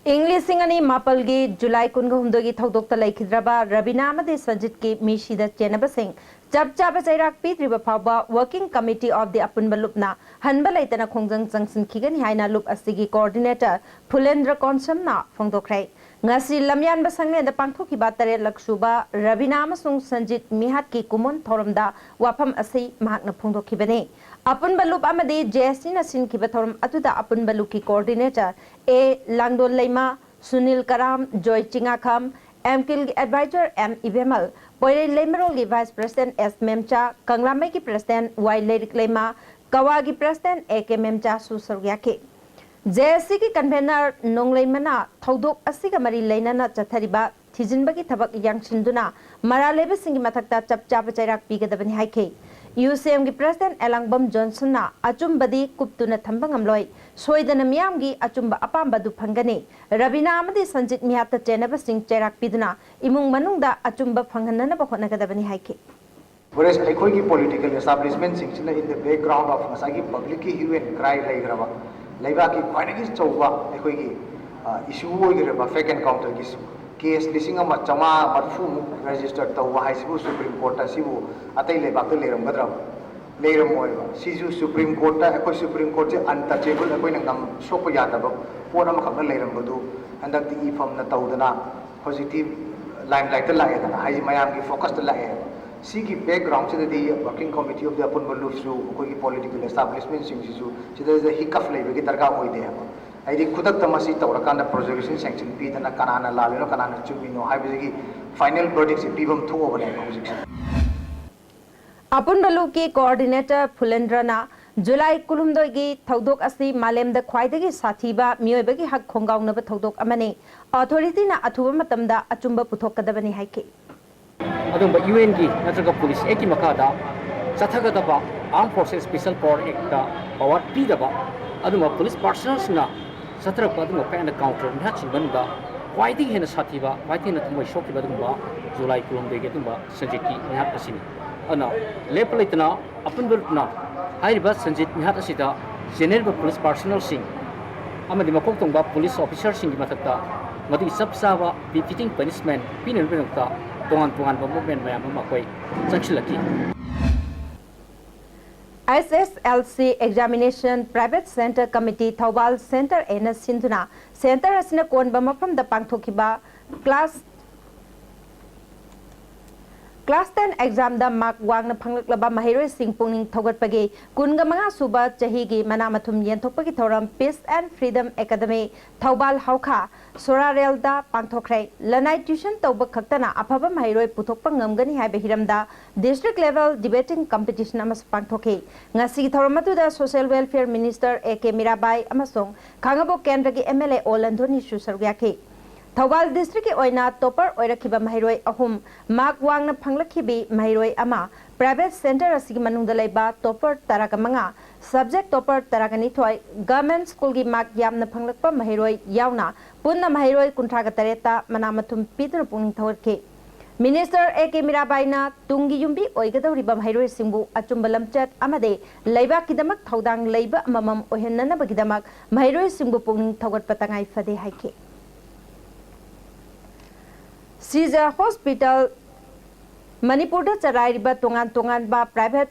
ꯏꯪ ꯂꯤꯁꯤꯡ ꯑꯅꯤ ꯃꯥꯄꯜꯒꯤ ꯖꯨꯂꯥꯏ ꯀꯨꯟꯒ ꯍꯨꯝꯗꯣꯏꯒꯤ ꯊꯧꯗꯣꯛꯇ ꯂꯩꯈꯤꯗ꯭ꯔꯕ ꯔꯕꯤꯅꯥ ꯑꯃꯗꯤ ꯁꯟꯖꯤꯠꯀꯤ ꯃꯤꯁꯤꯗ ꯆꯦꯟꯅꯕꯁꯤꯡ ꯆꯞ ꯆꯥꯕ ꯆꯩꯔꯥꯛ ꯄꯤꯗ꯭ꯔꯤꯕ ꯐꯥꯎꯕ Working Committee of the ꯑꯄꯨꯟꯕ ꯂꯨꯞꯅ ꯍꯟꯕ ꯂꯩꯇꯅ ꯈꯣꯡꯖꯪ ꯆꯪꯁꯤꯟꯈꯤꯒꯅꯤ ꯍꯥꯏꯅ ꯂꯨꯞ ꯑꯁꯤꯒꯤ coordinator ꯐꯨꯂꯦꯟꯗ꯭ꯔ ꯀꯣꯟꯁꯝꯅ ꯐꯣꯡꯗꯣꯛꯈ꯭ꯔꯦ꯫ ꯉꯁꯤ ꯂꯝꯌꯥꯟꯕ ꯁꯪꯂꯦꯟꯗ ꯄꯥꯡꯊꯣꯛꯈꯤꯕ ꯇꯔꯦꯠꯂꯛ ꯁꯨꯕ ꯔꯕꯤꯅꯥ ꯑꯃꯁꯨꯡ ꯁꯟꯖꯤꯠ ꯃꯤꯍꯥꯠꯀꯤ ꯀꯨꯃꯣꯟ ꯊꯧꯔꯝꯗ ꯋꯥꯐꯝ ꯑꯁꯤ ꯃꯍꯥꯛꯅ ꯐꯣꯡꯗꯣꯛꯈꯤꯕꯅꯤ꯫ ꯑꯄꯨꯟꯕ ꯂꯨꯞ ꯑꯃꯗꯤ JACꯅ ꯁꯤꯟꯈꯤꯕ ꯊꯧꯔꯝ ꯑꯗꯨꯗ ꯑꯄꯨꯟꯕ ꯂꯨꯞꯀꯤ coordinator A ꯂꯥꯡꯗꯣꯜ Leima, Sunil Karam, joy ꯆꯤꯉꯥꯈꯝ, ꯑꯦꯝꯀꯤꯜꯒꯤ advisor M ꯏꯕꯦꯝꯃꯜ, ꯄꯣꯏꯔꯩ ꯂꯩꯃꯔꯣꯜꯒꯤ vice president S ꯃꯦꯝꯆꯥ, ꯀꯪꯂꯥꯃꯩꯒꯤ president Y ꯂꯩꯔꯤꯛ ꯂꯩꯃ, ꯀꯋꯥꯒꯤ president A ꯀꯦ ꯃꯦꯝꯆꯥꯁꯨ ꯁꯔꯨꯛ ꯌꯥꯈꯤ꯫ JACꯒꯤ convener ꯅꯣꯡꯂꯩꯃꯅ ꯊꯧꯗꯣꯛ ꯑꯁꯤꯒ ꯃꯔꯤ ꯂꯩꯅꯅ ꯆꯠꯊꯔꯤꯕ ꯊꯤꯖꯤꯟꯕꯒꯤ ꯊꯕꯛ ꯌꯥꯡꯁꯤꯟꯗꯨꯅ ꯃꯔꯥꯜ ꯂꯩꯕꯁꯤꯡꯒꯤ ꯃꯊꯛꯇ ꯆꯞ ꯆꯥꯕ ꯆꯩꯔꯥꯛ ꯄꯤꯒꯗꯕꯅꯤ ꯍꯥꯏꯈꯤ꯫ UCMꯒꯤ president ꯑꯦꯂꯥꯡꯕꯝ ꯖꯣꯟꯁꯟꯅ ꯑꯆꯨꯝꯕꯗꯤ ꯀꯨꯞꯇꯨꯅ ꯊꯝꯕ ꯉꯝꯂꯣꯏ, ꯁꯣꯏꯗꯅ ꯃꯤꯌꯥꯝꯒꯤ ꯑꯆꯨꯝꯕ ꯑꯄꯥꯝꯕ ꯑꯗꯨ ꯐꯪꯒꯅꯤ꯫ ꯔꯕꯤꯅꯥ ꯑꯃꯗꯤ ꯁꯟꯖꯤꯠ ꯃꯤꯍꯥꯠꯇ ꯆꯦꯟꯅꯕꯁꯤꯡ ꯆꯩꯔꯥꯛ ꯄꯤꯗꯨꯅ ꯏꯃꯨꯡ ꯃꯅꯨꯡꯗ ꯑꯆꯨꯝꯕ ꯐꯪꯍꯟꯅꯅꯕ ꯍꯣꯠꯅꯒꯗꯕꯅꯤ ꯍꯥꯏꯈꯤ꯫ Whereas ꯑꯩꯈꯣꯏꯒꯤ political establishmentꯁꯤꯡꯁꯤꯅ in the background of ꯉꯁꯥꯏꯒꯤ publicꯀꯤ hue and cry ꯂꯩꯈ꯭ꯔꯕ ꯂꯩꯕꯥꯛꯀꯤ ꯈ꯭ꯋꯥꯏꯗꯒꯤ ꯑꯆꯧꯕ ꯑꯩꯈꯣꯏꯒꯤ issue ꯑꯣꯏꯈ꯭ꯔꯕ fake encounterꯒꯤ case ꯂꯤꯁꯤꯡ ꯑꯃ ꯆꯥꯝꯃꯉꯥ ꯃꯔꯤꯐꯨꯃꯨꯛ register ꯇꯧꯕ ꯍꯥꯏꯁꯤꯕꯨ Supreme Court ꯑꯁꯤꯕꯨ ꯑꯇꯩ ꯂꯩꯕꯥꯛꯇ ꯂꯩꯔꯝꯒꯗ꯭ꯔꯕ? ꯂꯩꯔꯝꯃꯣꯏꯕ꯫ ꯁꯤꯁꯨ ꯁꯨꯄ꯭ꯔꯤꯝ ꯀꯣꯔꯠꯇ, ꯑꯩꯈꯣꯏ ꯁꯨꯄ꯭ꯔꯤꯝ ꯀꯣꯔꯠꯁꯦ ꯑꯟꯇꯆꯦꯕꯜ, ꯑꯩꯈꯣꯏꯅ ꯉꯝ ꯁꯣꯛꯄ ꯌꯥꯗꯕ ꯄꯣꯠ ꯑꯃꯈꯛꯅ ꯂꯩꯔꯝꯕꯗꯨ ꯍꯟꯗꯛꯇꯤ ꯏꯐꯝꯅ ꯇꯧꯗꯅ ꯍꯧꯖꯤꯛꯇꯤ ꯂꯥꯏꯝꯂꯥꯏꯠꯇ ꯂꯥꯛꯑꯦꯗꯅ, ꯍꯥꯏꯗꯤ ꯃꯌꯥꯝꯒꯤ ꯐꯣꯀꯁꯇ ꯂꯥꯛꯑꯦꯕ꯫ ꯁꯤꯒꯤ ꯕꯦꯛꯒ꯭ꯔꯥꯎꯟꯁꯤꯗꯗꯤ ꯋꯥꯔꯀꯤꯡ ꯀꯃꯤꯇꯤ ꯑꯣꯐ ꯗꯤ ꯑꯄꯨꯟꯕ ꯂꯨꯞꯁꯨ, ꯑꯩꯈꯣꯏꯒꯤ ꯄꯣꯂꯤꯇꯤꯀꯦꯜ ꯑꯦꯁꯇꯥꯕ꯭ꯂꯤꯁꯃꯦꯟꯁꯤꯡꯁꯤꯁꯨ ꯁꯤꯗꯩꯗ ꯍꯤꯀꯞ ꯂꯩꯕꯒꯤ ꯗꯔꯀꯥꯔ ꯑꯣꯏꯗꯦ ꯍꯥꯏꯕ꯫ ꯍꯥꯏꯗꯤ ꯈꯨꯗꯛꯇ ꯃꯁꯤ ꯇꯧꯔꯀꯥꯟꯗ ꯄ꯭ꯔꯣꯖꯦꯛꯁꯟ ꯁꯦꯡꯁꯟ ꯄꯤꯗꯅ ꯀꯅꯥꯅ ꯂꯥꯜꯂꯤꯅꯣ ꯀꯅꯥꯅ ꯆꯨꯝꯃꯤꯅꯣ ꯍꯥꯏꯕꯁꯤꯒꯤ ꯐꯥꯏꯅꯦꯜ ꯕꯔꯗꯤꯛꯁꯦ ꯄꯤꯐꯝ ꯊꯣꯛꯑꯕꯅꯦꯕ ꯍꯧꯖꯤꯛꯁꯦ꯫ ꯑꯄꯨꯟꯕ ꯂꯨꯞꯀꯤ ꯀꯣꯑꯣꯔꯗꯤꯅꯦꯇꯔ ꯐꯨꯂꯦꯟꯗ꯭ꯔꯅ ꯖꯨꯂꯥꯏ ꯀꯨꯟꯍꯨꯝꯗꯣꯏꯒꯤ ꯊꯧꯗꯣꯛ ꯑꯁꯤ ꯃꯥꯂꯦꯝꯗ ꯈ꯭ꯋꯥꯏꯗꯒꯤ ꯁꯥꯊꯤꯕ ꯃꯤꯑꯣꯏꯕꯒꯤ ꯍꯛ ꯈꯣꯡꯒꯥꯎꯅꯕ ꯊꯧꯗꯣꯛ ꯑꯃꯅꯤ꯫ ꯑꯣꯊꯣꯔꯤꯇꯤꯅ ꯑꯊꯨꯕ ꯃꯇꯝꯗ ꯑꯆꯨꯝꯕ ꯄꯨꯊꯣꯛꯀꯗꯕꯅꯤ ꯍꯥꯏꯈꯤ꯫ ꯑꯗꯨꯒꯨꯝꯕ ꯌꯨ ꯑꯦꯟꯒꯤ ꯅꯠꯇ꯭ꯔꯒ ꯄꯨꯂꯤꯁ ꯑꯦꯛꯀꯤ ꯃꯈꯥꯗ ꯆꯠꯊꯒꯗꯕ Armed Forces Special Power Actꯇ ꯄꯋꯥꯔ ꯄꯤꯗꯕ ꯑꯗꯨꯒꯨꯝꯕ ꯄꯨꯂꯤꯁ ꯄꯥꯔꯁꯅꯦꯜꯁꯤꯡꯅ ꯆꯠꯊꯔꯛꯄ ꯑꯗꯨꯒꯨꯝꯕ ꯀꯌꯥꯅ ꯀꯥꯎꯟꯇꯔ ꯃꯤꯍꯥꯠꯁꯤꯡ ꯃꯅꯨꯡꯗ ꯈ꯭ꯋꯥꯏꯗꯒꯤ ꯍꯦꯟꯅ ꯁꯥꯊꯤꯕ, ꯈ꯭ꯋꯥꯏꯗꯒꯤ ꯍꯦꯟꯅ ꯊꯃꯣꯏ ꯁꯣꯛꯈꯤꯕ ꯑꯗꯨꯒꯨꯝꯕ ꯖꯨꯂꯥꯏ ꯀꯨꯟꯍꯨꯝꯗꯣꯏꯒꯤ ꯑꯗꯨꯒꯨꯝꯕ ꯁꯟꯖꯤꯠꯀꯤ ꯃꯤꯍꯥꯠ ꯑꯁꯤꯅꯤ꯫ ꯑꯗꯨꯅ ꯂꯦꯞꯄ ꯂꯩꯇꯅ ꯑꯄꯨꯟꯕ ꯂꯨꯞꯅ ꯍꯥꯏꯔꯤꯕ ꯁꯟꯖꯤꯠ ꯃꯤꯍꯥꯠ ꯑꯁꯤꯗ ꯆꯦꯟꯅꯔꯤꯕ ꯄꯨꯂꯤꯁ ꯄꯥꯔꯁꯅꯦꯜꯁꯤꯡ ꯑꯃꯗꯤ ꯃꯀꯣꯛ ꯊꯣꯡꯕ ꯄꯨꯂꯤꯁ ꯑꯣꯐꯤꯁꯔꯁꯤꯡꯒꯤ ꯃꯊꯛꯇ ꯃꯗꯨꯒꯤ ꯆꯞ ꯆꯥꯕ ꯕꯤꯐꯤꯇꯤꯡ ꯄꯅꯤꯁꯃꯦꯟ ꯄꯤꯅꯕꯒꯤꯗꯃꯛꯇ ꯇꯣꯉꯥꯟ ꯇꯣꯉꯥꯟꯕ ꯃꯨꯞꯃꯦꯟ ꯃꯌꯥꯝ ꯑꯃ ꯑꯩꯈꯣꯏ ꯆꯪꯁꯤꯜꯂꯛꯈꯤ꯫ S S L C Examination Private Center Committee Thoubal Center ꯑꯦꯅ ꯁꯤꯟꯗꯨꯅ ꯁꯦꯟꯇꯔ ꯑꯁꯤꯅ ꯀꯣꯟꯕ ꯃꯐꯝꯗ ꯄꯥꯡꯊꯣꯛꯈꯤꯕ ꯀ꯭ꯂꯥꯁ ꯀ꯭ꯂꯥꯁ ꯇꯦꯟ ꯑꯦꯛꯖꯥꯝꯗ ꯃꯥꯔꯛ ꯋꯥꯡꯅ ꯐꯪꯂꯛꯂꯕ ꯃꯍꯩꯔꯣꯏꯁꯤꯡ ꯄꯨꯛꯅꯤꯡ ꯊꯧꯒꯠꯄꯒꯤ ꯀꯨꯟꯒ ꯃꯉꯥ ꯁꯨꯕ ꯆꯍꯤꯒꯤ ꯃꯅꯥ ꯃꯊꯨꯝ ꯌꯦꯟꯊꯣꯛꯄꯒꯤ ꯊꯧꯔꯝ Peace and Freedom Academy Thoubal ꯍꯧꯈꯥ ꯁꯣꯔꯥꯔꯦꯜꯗ ꯄꯥꯡꯊꯣꯛꯈ꯭ꯔꯦ꯫ ꯂꯅꯥꯏ ꯇ꯭ꯌꯨꯁꯟ ꯇꯧꯕ ꯈꯛꯇꯅ ꯑꯐꯕ ꯃꯍꯩꯔꯣꯏ ꯄꯨꯊꯣꯛꯄ ꯉꯝꯒꯅꯤ ꯍꯥꯏꯕ ꯍꯤꯔꯝꯗ district level debating competition ꯑꯃꯁꯨ ꯄꯥꯡꯊꯣꯛꯈꯤ꯫ ꯉꯁꯤꯒꯤ ꯊꯧꯔꯝ ꯑꯗꯨꯗ Social Welfare Minister A K Mirabai ꯑꯃꯁꯨꯡ ꯈꯥꯉꯕꯣꯛ ꯀꯦꯟꯗ꯭ꯔꯒꯤ ꯑꯦꯝ ꯑꯦꯜ ꯑꯦ ꯑꯣ ꯂꯟꯊꯣꯅꯤꯁꯨ ꯁꯔꯨꯛ ꯌꯥꯈꯤ꯫ ꯊꯧꯕꯥꯜ ꯗꯤꯁꯇ꯭ꯔꯤꯛꯀꯤ ꯑꯣꯏꯅ ꯇꯣꯄꯔ ꯑꯣꯏꯔꯛꯈꯤꯕ ꯃꯍꯩꯔꯣꯏ ꯑꯍꯨꯝ, ꯃꯥꯔꯛ ꯋꯥꯡꯅ ꯐꯪꯂꯛꯈꯤꯕꯤ ꯃꯍꯩꯔꯣꯏ ꯑꯃ, ꯄ꯭ꯔꯥꯏꯚꯦꯠ ꯁꯦꯟꯇꯔ ꯑꯁꯤꯒꯤ ꯃꯅꯨꯡꯗ ꯂꯩꯕ ꯇꯣꯄꯔ ꯇꯔꯥꯒ ꯃꯉꯥ, ꯁꯕꯖꯦꯛ ꯇꯣꯄꯔ ꯇꯔꯥꯒ ꯅꯤꯊꯣꯏ, ꯒꯚꯔꯟꯃꯦꯟꯠ ꯁ꯭ꯀꯨꯜꯒꯤ ꯃꯥꯔꯛ ꯌꯥꯝꯅ ꯐꯪꯂꯛꯄ ꯃꯍꯩꯔꯣꯏ ꯌꯥꯎꯅ ꯄꯨꯟꯅ ꯃꯍꯩꯔꯣꯏ ꯀꯨꯟꯊ꯭ꯔꯥꯒ ꯇꯔꯦꯠꯇ ꯃꯅꯥ ꯃꯊꯨꯝ ꯄꯤꯗꯨꯅ ꯄꯨꯛꯅꯤꯡ ꯊꯧꯒꯠꯈꯤ꯫ ꯃꯤꯅꯤꯁꯇꯔ ꯑꯦ ꯀꯦ ꯃꯤꯔꯥꯕꯥꯏꯅ ꯇꯨꯡꯒꯤ ꯌꯨꯝꯕꯤ ꯑꯣꯏꯒꯗꯧꯔꯤꯕ ꯃꯍꯩꯔꯣꯏꯁꯤꯡꯕꯨ ꯑꯆꯨꯝꯕ ꯂꯝꯆꯠ ꯑꯃꯗꯤ ꯂꯩꯕꯥꯛꯀꯤꯗꯃꯛ ꯊꯧꯗꯥꯡ ꯂꯩꯕ ꯑꯃꯃꯝ ꯑꯣꯏꯍꯟꯅꯅꯕꯒꯤꯗꯃꯛ ꯃꯍꯩꯔꯣꯏꯁꯤꯡꯕꯨ ꯄꯨꯛꯅꯤꯡ ꯊꯧꯒꯠꯄ ꯇꯉꯥꯏ ꯐꯗꯦ ꯍꯥꯏꯈꯤ꯫ ꯁꯤꯖ ꯍꯣꯁꯄꯤꯇꯥꯜ ꯃꯅꯤꯄꯨꯔꯗ ꯆꯂꯥꯏꯔꯤꯕ ꯇꯣꯉꯥꯟ ꯇꯣꯉꯥꯟꯕ ꯄ꯭ꯔꯥꯏꯚꯦꯠ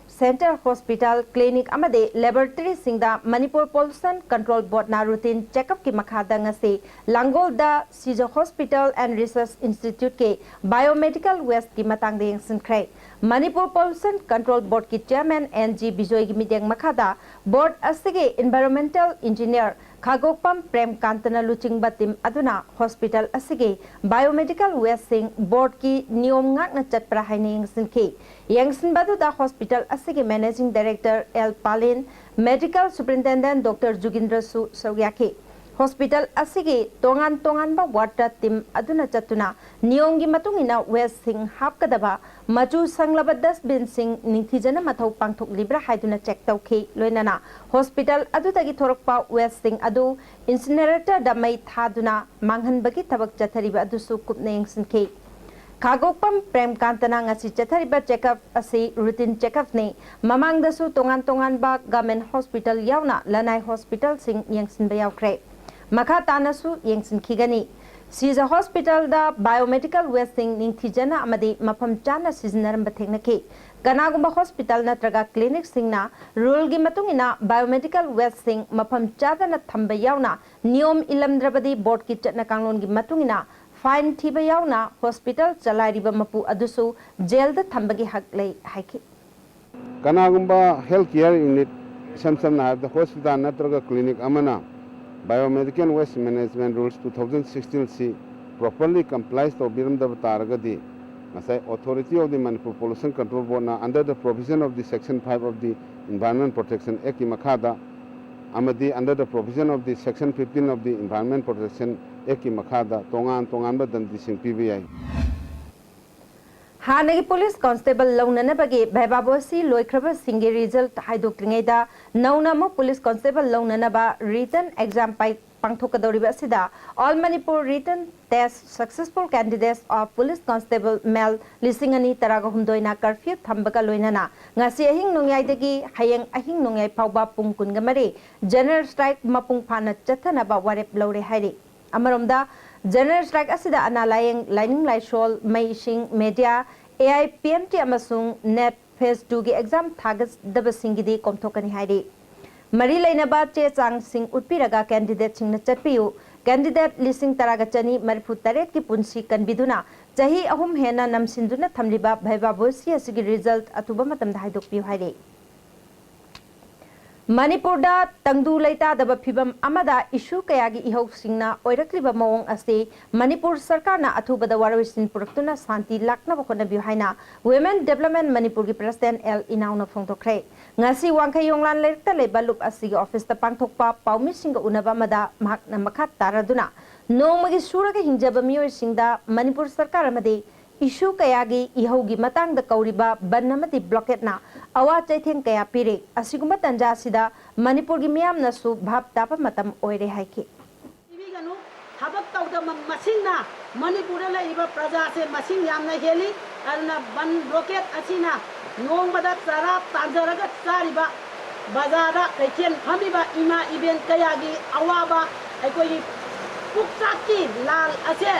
Center Hospital, Clinic ꯑꯃꯗꯤ Laboratoryꯁꯤꯡꯗ Manipur Pollution Control Boardꯅ routine checkupꯀꯤ ꯃꯈꯥꯗ ꯉꯁꯤ ꯂꯥꯡꯒꯣꯜꯗ Sija Hospital and Research Instituteꯀꯤ biomedical wasteꯀꯤ ꯃꯇꯥꯡꯗ ꯌꯦꯡꯁꯤꯟꯈ꯭ꯔꯦ꯫ Manipur Pollution Control Boardꯀꯤ Chairman N G ꯕꯤꯖꯣꯏꯒꯤ ꯃꯤꯠꯌꯦꯡ ꯃꯈꯥꯗ board ꯑꯁꯤꯒꯤ Environmental Engineer ꯈꯥꯒꯣꯛꯄꯝ ꯄ꯭ꯔꯦꯝꯀꯥꯟꯇꯅ ꯂꯨꯆꯤꯡꯕ team ꯑꯗꯨꯅ hospital ꯑꯁꯤꯒꯤ biomedical wasteꯁꯤꯡ boardꯀꯤ ꯅꯤꯌꯣꯝ ꯉꯥꯛꯅ ꯆꯠꯄ꯭ꯔꯥ ꯍꯥꯏꯅ ꯌꯦꯡꯁꯤꯟꯈꯤ꯫ ꯌꯦꯡꯁꯤꯟꯕ ꯑꯗꯨꯗ hospital ꯑꯁꯤꯒꯤ Managing Director L ꯄꯥꯂꯤꯟ, Medical Superintendent Doctor ꯖꯨꯒꯤꯟꯗ꯭ꯔꯁꯨ ꯁꯔꯨꯛ ꯌꯥꯈꯤ꯫ Hospital ꯑꯁꯤꯒꯤ ꯇꯣꯉꯥꯟ ꯇꯣꯉꯥꯟꯕ wardꯇ team ꯑꯗꯨꯅ ꯆꯠꯇꯨꯅ ꯅꯤꯌꯣꯝꯒꯤ ꯃꯇꯨꯡ ꯏꯟꯅ wasteꯁꯤꯡ ꯍꯥꯞꯀꯗꯕ ꯃꯆꯨ ꯁꯪꯂꯕ dustbinꯁꯤꯡ ꯅꯤꯡꯊꯤꯖꯅ ꯃꯊꯧ ꯄꯥꯡꯊꯣꯛꯂꯤꯕ꯭ꯔꯥ ꯍꯥꯏꯗꯨꯅ check ꯇꯧꯈꯤ꯫ ꯂꯣꯏꯅꯅ hospital ꯑꯗꯨꯗꯒꯤ ꯊꯣꯔꯛꯄ wasteꯁꯤꯡ ꯑꯗꯨ incineratorꯗ ꯃꯩ ꯊꯥꯗꯨꯅ ꯃꯥꯡꯍꯟꯕꯒꯤ ꯊꯕꯛ ꯆꯠꯊꯔꯤꯕ ꯑꯗꯨꯁꯨ ꯀꯨꯞꯅ ꯌꯦꯡꯁꯤꯟꯈꯤ꯫ ꯈꯥꯒꯣꯛꯄꯝ ꯄ꯭ꯔꯦꯝꯀꯥꯟꯇꯅ ꯉꯁꯤ ꯆꯠꯊꯔꯤꯕ check up ꯑꯁꯤ routine check upꯅꯤ꯫ ꯃꯃꯥꯡꯗꯁꯨ ꯇꯣꯉꯥꯟ ꯇꯣꯉꯥꯟꯕ government hospital ꯌꯥꯎꯅ ꯂꯅꯥꯏ hospitalꯁꯤꯡ ꯌꯦꯡꯁꯤꯟꯕ ꯌꯥꯎꯈ꯭ꯔꯦ꯫ ꯃꯈꯥ ꯇꯥꯅꯁꯨ ꯌꯦꯡꯁꯤꯟꯈꯤꯒꯅꯤ꯫ Sija Hospitalꯗ biomedical wasteꯁꯤꯡ ꯅꯤꯡꯊꯤꯖꯅ ꯑꯃꯗꯤ ꯃꯐꯝ ꯆꯥꯅ ꯁꯤꯖꯤꯟꯅꯔꯝꯕ ꯊꯦꯡꯅꯈꯤ꯫ ꯀꯅꯥꯒꯨꯝꯕ hospital ꯅꯠꯇ꯭ꯔꯒ clinicꯁꯤꯡꯅ ruleꯒꯤ ꯃꯇꯨꯡ ꯏꯟꯅ biomedical wasteꯁꯤꯡ ꯃꯐꯝ ꯆꯥꯗꯅ ꯊꯝꯕ ꯌꯥꯎꯅ ꯅꯤꯌꯣꯝ ꯏꯜꯂꯝꯗ꯭ꯔꯕꯗꯤ boardꯀꯤ ꯆꯠꯅ ꯀꯥꯡꯂꯣꯟꯒꯤ ꯃꯇꯨꯡ ꯏꯟꯅ fine ꯊꯤꯕ ꯌꯥꯎꯅ hospital ꯆꯂꯥꯏꯔꯤꯕ ꯃꯄꯨ ꯑꯗꯨꯁꯨ jailꯗ ꯊꯝꯕꯒꯤ ꯍꯛ ꯂꯩ ꯍꯥꯏꯈꯤ꯫ ꯀꯅꯥꯒꯨꯝꯕ health care unit, ꯏꯁꯝ ꯁꯝꯅ ꯍꯥꯏꯔꯕꯗ hospital ꯅꯠꯇ꯭ꯔꯒ clinic ꯑꯃꯅ biomedical waste management rules two thousand sixteen ꯁꯤ properly comply ꯇꯧꯕꯤꯔꯝꯗꯕ ꯇꯥꯔꯒꯗꯤ, ꯉꯁꯥꯏ Authority of the Manipur Pollution Control Boardꯅ under the provision of the Section five of the Environment Protection Actꯀꯤ ꯃꯈꯥꯗ ꯑꯃꯗꯤ under the provision of the Section fifteen of the Environment Protection Actꯀꯤ ꯃꯈꯥꯗ ꯇꯣꯉꯥꯟ ꯇꯣꯉꯥꯟꯕ ꯗꯟꯗꯤꯁꯤꯡ ꯄꯤꯕ ꯌꯥꯏ꯫ ꯍꯥꯟꯅꯒꯤ police constable ꯂꯧꯅꯅꯕꯒꯤ viva voce ꯂꯣꯏꯈ꯭ꯔꯕꯁꯤꯡꯒꯤ result ꯍꯥꯏꯗꯣꯛꯇ꯭ꯔꯤꯉꯩꯗ ꯅꯧꯅ ꯑꯃꯨꯛ police constable ꯂꯧꯅꯅꯕ written exam ꯄꯥꯏ-, ꯄꯥꯡꯊꯣꯛꯀꯗꯧꯔꯤꯕ ꯑꯁꯤꯗ All Manipur Written Test Successful Candidates of Police Constable Male ꯂꯤꯁꯤꯡ ꯑꯅꯤ ꯇꯔꯥꯒ ꯍꯨꯝꯗꯣꯏꯅ curfew ꯊꯝꯕꯒ ꯂꯣꯏꯅꯅ ꯉꯁꯤ ꯑꯍꯤꯡ ꯅꯣꯡꯌꯥꯏꯗꯒꯤ ꯍꯌꯦꯡ ꯑꯍꯤꯡ ꯅꯣꯡꯌꯥꯏ ꯐꯥꯎꯕ ꯄꯨꯡ ꯀꯨꯟꯒ ꯃꯔꯤ general strike ꯃꯄꯨꯡ ꯐꯥꯅ ꯆꯠꯊꯅꯕ ꯋꯥꯔꯦꯞ ꯂꯧꯔꯦ ꯍꯥꯏꯔꯤ꯫ ꯑꯃꯔꯣꯝꯗ, general strike ꯑꯁꯤꯗ ꯑꯅꯥ ꯂꯥꯌꯦꯡ, ꯂꯥꯏꯅꯤꯡ ꯂꯥꯏꯁꯣꯜ, ꯃꯩ ꯏꯁꯤꯡ, media, A I P M T ꯑꯃꯁꯨꯡ net ꯐꯦꯁ ꯇꯨꯒꯤ ꯑꯦꯛꯖꯥꯝ ꯊꯥꯒꯗꯕꯁꯤꯡꯒꯤꯗꯤ ꯀꯣꯝꯊꯣꯛꯀꯅꯤ ꯍꯥꯏꯔꯤ꯫ ꯃꯔꯤ ꯂꯩꯅꯕ ꯆꯦ ꯆꯥꯡꯁꯤꯡ ꯎꯠꯄꯤꯔꯒ ꯀꯦꯟꯗꯤꯗꯦꯠꯁꯤꯡꯅ ꯆꯠꯄꯤꯌꯨ꯫ ꯀꯦꯟꯗꯤꯗꯦꯠ ꯂꯤꯁꯤꯡ ꯇꯔꯥꯒ ꯆꯅꯤ ꯃꯔꯤꯐꯨ ꯇꯔꯦꯠꯀꯤ ꯄꯨꯟꯁꯤ ꯀꯟꯕꯤꯗꯨꯅ ꯆꯍꯤ ꯑꯍꯨꯝ ꯍꯦꯟꯅ ꯅꯝꯁꯤꯟꯗꯨꯅ ꯊꯝꯂꯤꯕ ꯚꯩꯕꯥ ꯕꯣꯏꯁꯤ ꯑꯁꯤꯒꯤ ꯔꯤꯖꯜꯠ ꯑꯊꯨꯕ ꯃꯇꯝꯗ ꯍꯥꯏꯗꯣꯛꯄꯤꯌꯨ ꯍꯥꯏꯔꯤ꯫ ꯃꯅꯤꯄꯨꯔꯗ ꯇꯪꯗꯨ ꯂꯩꯇꯥꯗꯕ ꯐꯤꯕꯝ ꯑꯃꯗ ꯏꯁꯨ ꯀꯌꯥꯒꯤ ꯏꯍꯧꯁꯤꯡꯅ ꯑꯣꯏꯔꯛꯂꯤꯕ ꯃꯑꯣꯡ ꯑꯁꯤ ꯃꯅꯤꯄꯨꯔ ꯁꯔꯀꯥꯔꯅ ꯑꯊꯨꯕꯗ ꯋꯥꯔꯣꯏꯁꯤꯟ ꯄꯨꯔꯛꯇꯨꯅ ꯁꯥꯟꯇꯤ ꯂꯥꯛꯅꯕ ꯍꯣꯠꯅꯕꯤꯌꯨ ꯍꯥꯏꯅ Women Development ꯃꯅꯤꯄꯨꯔꯒꯤ ꯄ꯭ꯔꯁꯤꯗꯦꯟꯠ ꯑꯦꯜ ꯏꯅꯥꯎꯅ ꯐꯣꯡꯗꯣꯛꯈ꯭ꯔꯦ꯫ ꯉꯁꯤ ꯋꯥꯡꯈꯩ ꯌꯣꯡꯂꯥꯟ ꯂꯩꯔꯛꯇ ꯂꯩꯕ ꯂꯨꯞ ꯑꯁꯤꯒꯤ ꯑꯣꯐꯤꯁꯇ ꯄꯥꯡꯊꯣꯛꯄ ꯄꯥꯎꯃꯤꯁꯤꯡꯒ ꯎꯅꯕ ꯑꯃꯗ ꯃꯍꯥꯛꯅ ꯃꯈꯥ ꯇꯥꯔꯗꯨꯅ ꯅꯣꯡꯃꯒꯤ ꯁꯨꯔꯒ ꯍꯤꯡꯖꯕ ꯃꯤꯑꯣꯏꯁꯤꯡꯗ ꯃꯅꯤꯄꯨꯔ ꯁꯔꯀꯥꯔ ꯑꯃꯗꯤ ꯏꯁꯨ ꯀꯌꯥꯒꯤ ꯏꯍꯧꯒꯤ ꯃꯇꯥꯡꯗ ꯀꯧꯔꯤꯕ ꯕꯟ ꯑꯃꯗꯤ ꯕ꯭ꯂꯣꯀꯦꯠꯅ ꯑꯋꯥ ꯆꯩꯊꯦꯡ ꯀꯌꯥ ꯄꯤꯔꯤ꯫ ꯑꯁꯤꯒꯨꯝꯕ ꯇꯥꯟꯖꯥ ꯑꯁꯤꯗ ꯃꯅꯤꯄꯨꯔꯒꯤ ꯃꯤꯌꯥꯝꯅꯁꯨ ꯚꯥꯞ ꯇꯥꯕ ꯃꯇꯝ ꯑꯣꯏꯔꯦ ꯍꯥꯏꯈꯤ꯫ ꯄꯤꯕꯤꯒꯅꯨ꯫ ꯊꯕꯛ ꯇꯧꯗꯕ ꯃꯁꯤꯡꯅ ꯃꯅꯤꯄꯨꯔꯗ ꯂꯩꯔꯤꯕ ꯄ꯭ꯔꯖꯥꯁꯦ ꯃꯁꯤꯡ ꯌꯥꯝꯅ ꯍꯦꯜꯂꯤ꯫ ꯑꯗꯨꯅ ꯕꯟ ꯕ꯭ꯂꯣꯀꯦꯠ ꯑꯁꯤꯅ ꯅꯣꯡꯃꯗ ꯆꯔꯥ ꯇꯥꯟꯖꯔꯒ ꯆꯥꯔꯤꯕ, ꯕꯖꯥꯔꯗ ꯀꯩꯊꯦꯜ ꯐꯝꯃꯤꯕ ꯏꯃꯥ ꯏꯕꯦꯟ ꯀꯌꯥꯒꯤ ꯑꯋꯥꯕ, ꯑꯩꯈꯣꯏꯒꯤ ꯄꯨꯛꯆꯥꯛꯀꯤ ꯂꯥꯜ ꯑꯁꯦ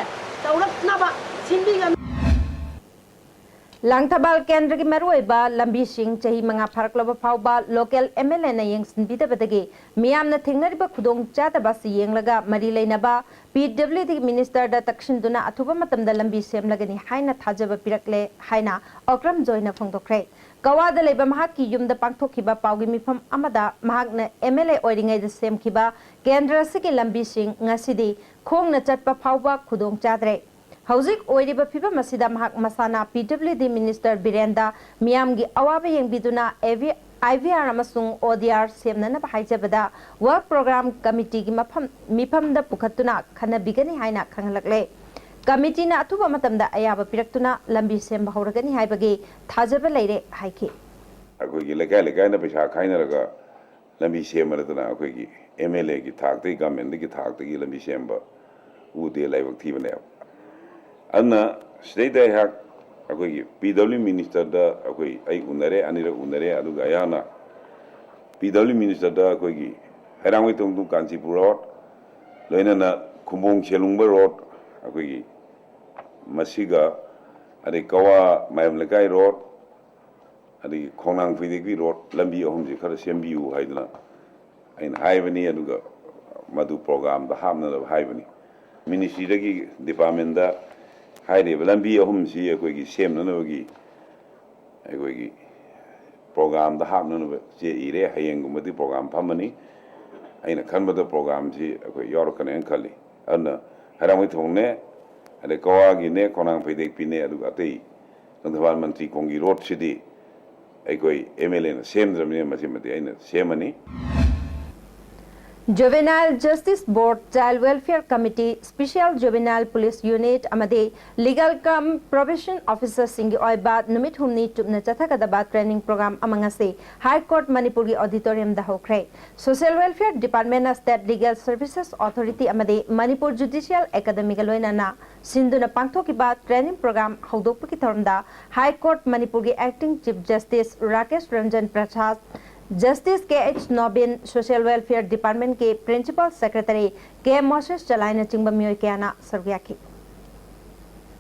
ꯇꯧꯔꯛꯅꯕ ꯁꯤꯟꯕꯤꯒꯅꯨ꯫ ꯂꯥꯡꯊꯕꯥꯜ ꯀꯦꯟꯗ꯭ꯔꯒꯤ ꯃꯔꯨꯑꯣꯏꯕ ꯂꯝꯕꯤꯁꯤꯡ ꯆꯍꯤ ꯃꯉꯥ ꯐꯥꯔꯛꯂꯕ ꯐꯥꯎꯕ ꯂꯣꯀꯦꯜ ꯑꯦꯝ ꯑꯦꯜ ꯑꯦꯅ ꯌꯦꯡꯁꯤꯟꯕꯤꯗꯕꯗꯒꯤ ꯃꯤꯌꯥꯝꯅ ꯊꯦꯡꯅꯔꯤꯕ ꯈꯨꯗꯣꯡ ꯆꯥꯗꯕ ꯑꯁꯤ ꯌꯦꯡꯂꯒ ꯃꯔꯤ ꯂꯩꯅꯕ ꯄꯤ ꯗꯕ꯭ꯂꯤꯎ ꯗꯤ ꯃꯤꯅꯤꯁꯇꯔꯗ ꯇꯛꯁꯤꯟꯗꯨꯅ ꯑꯊꯨꯕ ꯃꯇꯝꯗ ꯂꯝꯕꯤ ꯁꯦꯝꯂꯒꯅꯤ ꯍꯥꯏꯅ ꯊꯥꯖꯕ ꯄꯤꯔꯛꯂꯦ ꯍꯥꯏꯅ ꯑꯣꯀ꯭ꯔꯝ ꯖꯣꯏꯅ ꯐꯣꯡꯗꯣꯛꯈ꯭ꯔꯦ꯫ ꯀꯋꯥꯗ ꯂꯩꯕ ꯃꯍꯥꯛꯀꯤ ꯌꯨꯝꯗ ꯄꯥꯡꯊꯣꯛꯈꯤꯕ ꯄꯥꯎꯒꯤ ꯃꯤꯐꯝ ꯑꯃꯗ ꯃꯍꯥꯛꯅ ꯑꯦꯝ ꯑꯦꯜ ꯑꯦ ꯑꯣꯏꯔꯤꯉꯩꯗ ꯁꯦꯝꯈꯤꯕ ꯀꯦꯟꯗ꯭ꯔ ꯑꯁꯤꯒꯤ ꯂꯝꯕꯤꯁꯤꯡ ꯉꯁꯤꯗꯤ ꯈꯣꯡꯅ ꯆꯠꯄ ꯐꯥꯎꯕ ꯈꯨꯗꯣꯡ ꯆꯥꯗ꯭ꯔꯦ꯫ ꯍꯧꯖꯤꯛ ꯑꯣꯏꯔꯤꯕ ꯐꯤꯕꯝ ꯑꯁꯤꯗ ꯃꯍꯥꯛ ꯃꯁꯥꯅ ꯄꯤ ꯗꯕ꯭ꯂꯤꯎ ꯗꯤ ꯃꯤꯅꯤꯁꯇꯔ ꯕꯤꯔꯦꯟꯗ ꯃꯤꯌꯥꯝꯒꯤ ꯑꯋꯥꯕ ꯌꯦꯡꯕꯤꯗꯨꯅ A V, I V R ꯑꯃꯁꯨꯡ ꯑꯣ ꯗꯤ ꯑꯥꯔ ꯁꯦꯝꯅꯅꯕ ꯍꯥꯏꯖꯕꯗ ꯋꯥꯔꯛ ꯄ꯭ꯔꯣꯒ꯭ꯔꯥꯝ ꯀꯃꯤꯇꯤꯒꯤ ꯃꯐꯝ, ꯃꯤꯐꯝꯗ ꯄꯨꯈꯠꯇꯨꯅ ꯈꯟꯅꯕꯤꯒꯅꯤ ꯍꯥꯏꯅ ꯈꯪꯍꯜꯂꯛꯂꯦ꯫ ꯀꯃꯤꯇꯤꯅ ꯑꯊꯨꯕ ꯃꯇꯝꯗ ꯑꯌꯥꯕ ꯄꯤꯔꯛꯇꯨꯅ ꯂꯝꯕꯤ ꯁꯦꯝꯕ ꯍꯧꯔꯒꯅꯤ ꯍꯥꯏꯕꯒꯤ ꯊꯥꯖꯕ ꯂꯩꯔꯦ ꯍꯥꯏꯈꯤ꯫ ꯑꯩꯈꯣꯏꯒꯤ ꯂꯩꯀꯥꯏ ꯂꯩꯀꯥꯏꯅ ꯄꯩꯁꯥ ꯈꯥꯏꯅꯔꯒ ꯂꯝꯕꯤ ꯁꯦꯝꯕ ꯅꯠꯇꯅ ꯑꯩꯈꯣꯏꯒꯤ ꯑꯦꯝ ꯑꯦꯜ ꯑꯦꯒꯤ ꯊꯥꯛꯇꯒꯤ, ꯒꯃꯦꯟꯗꯒꯤ ꯊꯥꯛꯇꯒꯤ ꯂꯝꯕꯤ ꯁꯦꯝꯕ ꯎꯗꯦ, ꯂꯥꯏꯕꯛ ꯊꯤꯕꯅꯦꯕ꯫ ꯑꯗꯨꯅ ꯁꯤꯗꯩꯗ ꯑꯩꯍꯥꯛ ꯑꯩꯈꯣꯏꯒꯤ ꯄꯤ ꯗꯕ꯭ꯂꯤꯎ ꯃꯤꯅꯤꯁꯇꯔꯗ ꯑꯩꯈꯣꯏ, ꯑꯩ ꯎꯅꯔꯦ, ꯑꯅꯤꯔꯛ ꯎꯅꯔꯦ꯫ ꯑꯗꯨꯒ ꯑꯩꯍꯥꯛꯅ ꯄꯤ ꯗꯕ꯭ꯂꯤꯎ ꯃꯤꯅꯤꯁꯇꯔꯗ ꯑꯩꯈꯣꯏꯒꯤ ꯍꯩꯔꯥꯡꯒꯣꯏ ꯊꯣꯡ to ꯀꯥꯟꯆꯤꯄꯨꯔ ꯔꯣꯗ, ꯂꯣꯏꯅꯅ ꯈꯨꯝꯕꯣꯡ ꯁꯦꯂꯨꯡꯕ ꯔꯣꯗ, ꯑꯩꯈꯣꯏꯒꯤ ꯃꯁꯤꯒ, ꯑꯗꯩ ꯀꯋꯥ ꯃꯥꯏꯕꯝ ꯂꯩꯀꯥꯏ ꯔꯣꯗ, ꯑꯗꯒꯤ ꯈꯣꯡꯅꯥꯡ ꯐꯩꯗꯦꯛꯄꯤ ꯔꯣꯗ ꯂꯝꯕꯤ ꯑꯍꯨꯝꯁꯤ ꯈꯔ ꯁꯦꯝꯕꯤꯌꯨ ꯍꯥꯏꯗꯅ ꯑꯩꯅ ꯍꯥꯏꯕꯅꯤ꯫ ꯑꯗꯨꯒ ꯃꯗꯨ ꯄ꯭ꯔꯣꯒ꯭ꯔꯥꯝꯗ ꯍꯥꯞꯅꯅꯕ ꯍꯥꯏꯕꯅꯤ꯫ ꯃꯤꯅꯤꯁꯇ꯭ꯔꯤꯗꯒꯤ, ꯗꯤꯄꯥꯔꯠꯃꯦꯟꯗ ꯍꯥꯏꯔꯤꯕ ꯂꯝꯕꯤ ꯑꯍꯨꯝꯁꯤ ꯑꯩꯈꯣꯏꯒꯤ ꯁꯦꯝꯅꯅꯕꯒꯤ ꯑꯩꯈꯣꯏꯒꯤ ꯄ꯭ꯔꯣꯒ꯭ꯔꯥꯝꯗ ꯍꯥꯞꯅꯅꯕ ꯆꯦ ꯏꯔꯦ꯫ ꯍꯌꯦꯡꯒꯨꯝꯕꯗꯤ ꯄ꯭ꯔꯣꯒ꯭ꯔꯥꯝ ꯐꯝꯃꯅꯤ꯫ ꯑꯩꯅ ꯈꯟꯕꯗ ꯄ꯭ꯔꯣꯒ꯭ꯔꯥꯝꯁꯤ ꯑꯩꯈꯣꯏ ꯌꯥꯎꯔꯛꯀꯅꯦꯅ ꯈꯜꯂꯤ꯫ ꯑꯗꯨꯅ ꯍꯩꯔꯥꯡꯒꯣꯏ ꯊꯣꯡꯅꯦ, ꯑꯗꯩ ꯀꯋꯥꯒꯤꯅꯦ, ꯈꯣꯡꯅꯥꯡ ꯐꯩꯗꯦꯛꯄꯤꯅꯦ, ꯑꯗꯨꯒ ꯑꯇꯩ ꯂꯪꯊꯕꯥꯜ ꯃꯟꯇ꯭ꯔꯤ ꯀꯣꯡꯒꯤ ꯔꯣꯗꯁꯤꯗꯤ ꯑꯩꯈꯣꯏ ꯑꯦꯝ ꯑꯦꯜ ꯑꯦꯅ ꯁꯦꯝꯗ꯭ꯔꯕꯅꯤꯅ ꯃꯁꯤꯃꯗꯤ ꯑꯩꯅ ꯁꯦꯝꯃꯅꯤ꯫ Juvenile Justice Board, Child Welfare Committee, Special Juvenile Police Unit ꯑꯃꯗꯤ Legal cum Probation Officerꯁꯤꯡꯒꯤ ꯑꯣꯏꯕ ꯅꯨꯃꯤꯠ ꯍꯨꯝꯅꯤ ꯆꯨꯞꯅ ꯆꯠꯊꯒꯗꯕ training program ꯑꯃ ꯉꯁꯤ High Court ꯃꯅꯤꯄꯨꯔꯒꯤ auditoriumꯗ ꯍꯧꯈ꯭ꯔꯦ꯫ Social Welfare Departmentꯅ State Legal Services Authority ꯑꯃꯗꯤ Manipur Judicial Academyꯒ ꯂꯣꯏꯅꯅ ꯁꯤꯟꯗꯨꯅ ꯄꯥꯡꯊꯣꯛꯈꯤꯕ training program ꯍꯧꯗꯣꯛꯄꯒꯤ ꯊꯧꯔꯝꯗ High Court ꯃꯅꯤꯄꯨꯔꯒꯤ Acting Chief Justice Rakesh Ranjan Prasad, Justice K H Nobin, Social Welfare Departmentꯀꯤ Principal Secretary ꯀꯦ ꯃꯣꯁꯦꯁ ꯆꯂꯥꯏꯅꯆꯤꯡꯕ ꯃꯤꯑꯣꯏ ꯀꯌꯥꯅ ꯁꯔꯨꯛ ꯌꯥꯈꯤ꯫